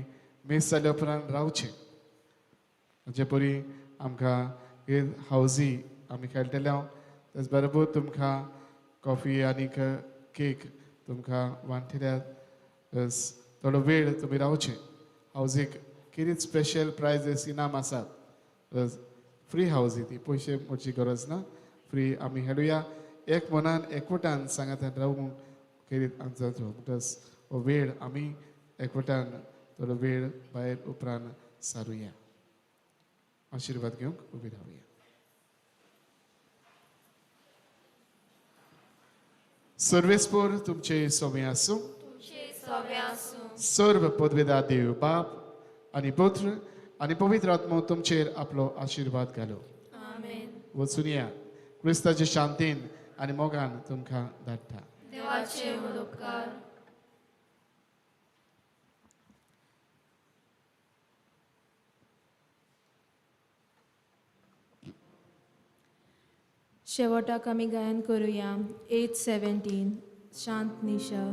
[SPEAKER 7] मीस जाल्या उपरांत रावचें जे परी आमकां हे हावजी आमी खेळटले. तेच बरोबर तुमकां कॉफी आनी केक तुमकां वांटल्यात. थोडो वेळ तुमी रावचें. हावजीक कितें स्पेशल प्रायजीस इनाम आसात. फ्री हावजी ती पयशे मोडची गरज ना. फ्री आमी हेडुया एक मनान एकवटान सांगातान रावूंक खेरीत आमचो म्हणटच हो वेळ आमी एकवटान थोडो वेळ भायर उपरांत सारुया. आशिर्वाद घेवंक उबी रावया. सर्वेस्पोर तुमचे सोमे आसूं. सर्व पदवेदा देव बाप आनी पुत्र आनी पवित्र आत्मो तुमचेर आपलो आशिर्वाद घालो. वचून या क्रिस्ताचे शांतीन आनी मोगान तुमकां धाडटा.
[SPEAKER 14] देवाचे उपकार.
[SPEAKER 15] शेवटाक आमी गायन करुया 817 शांत निशा.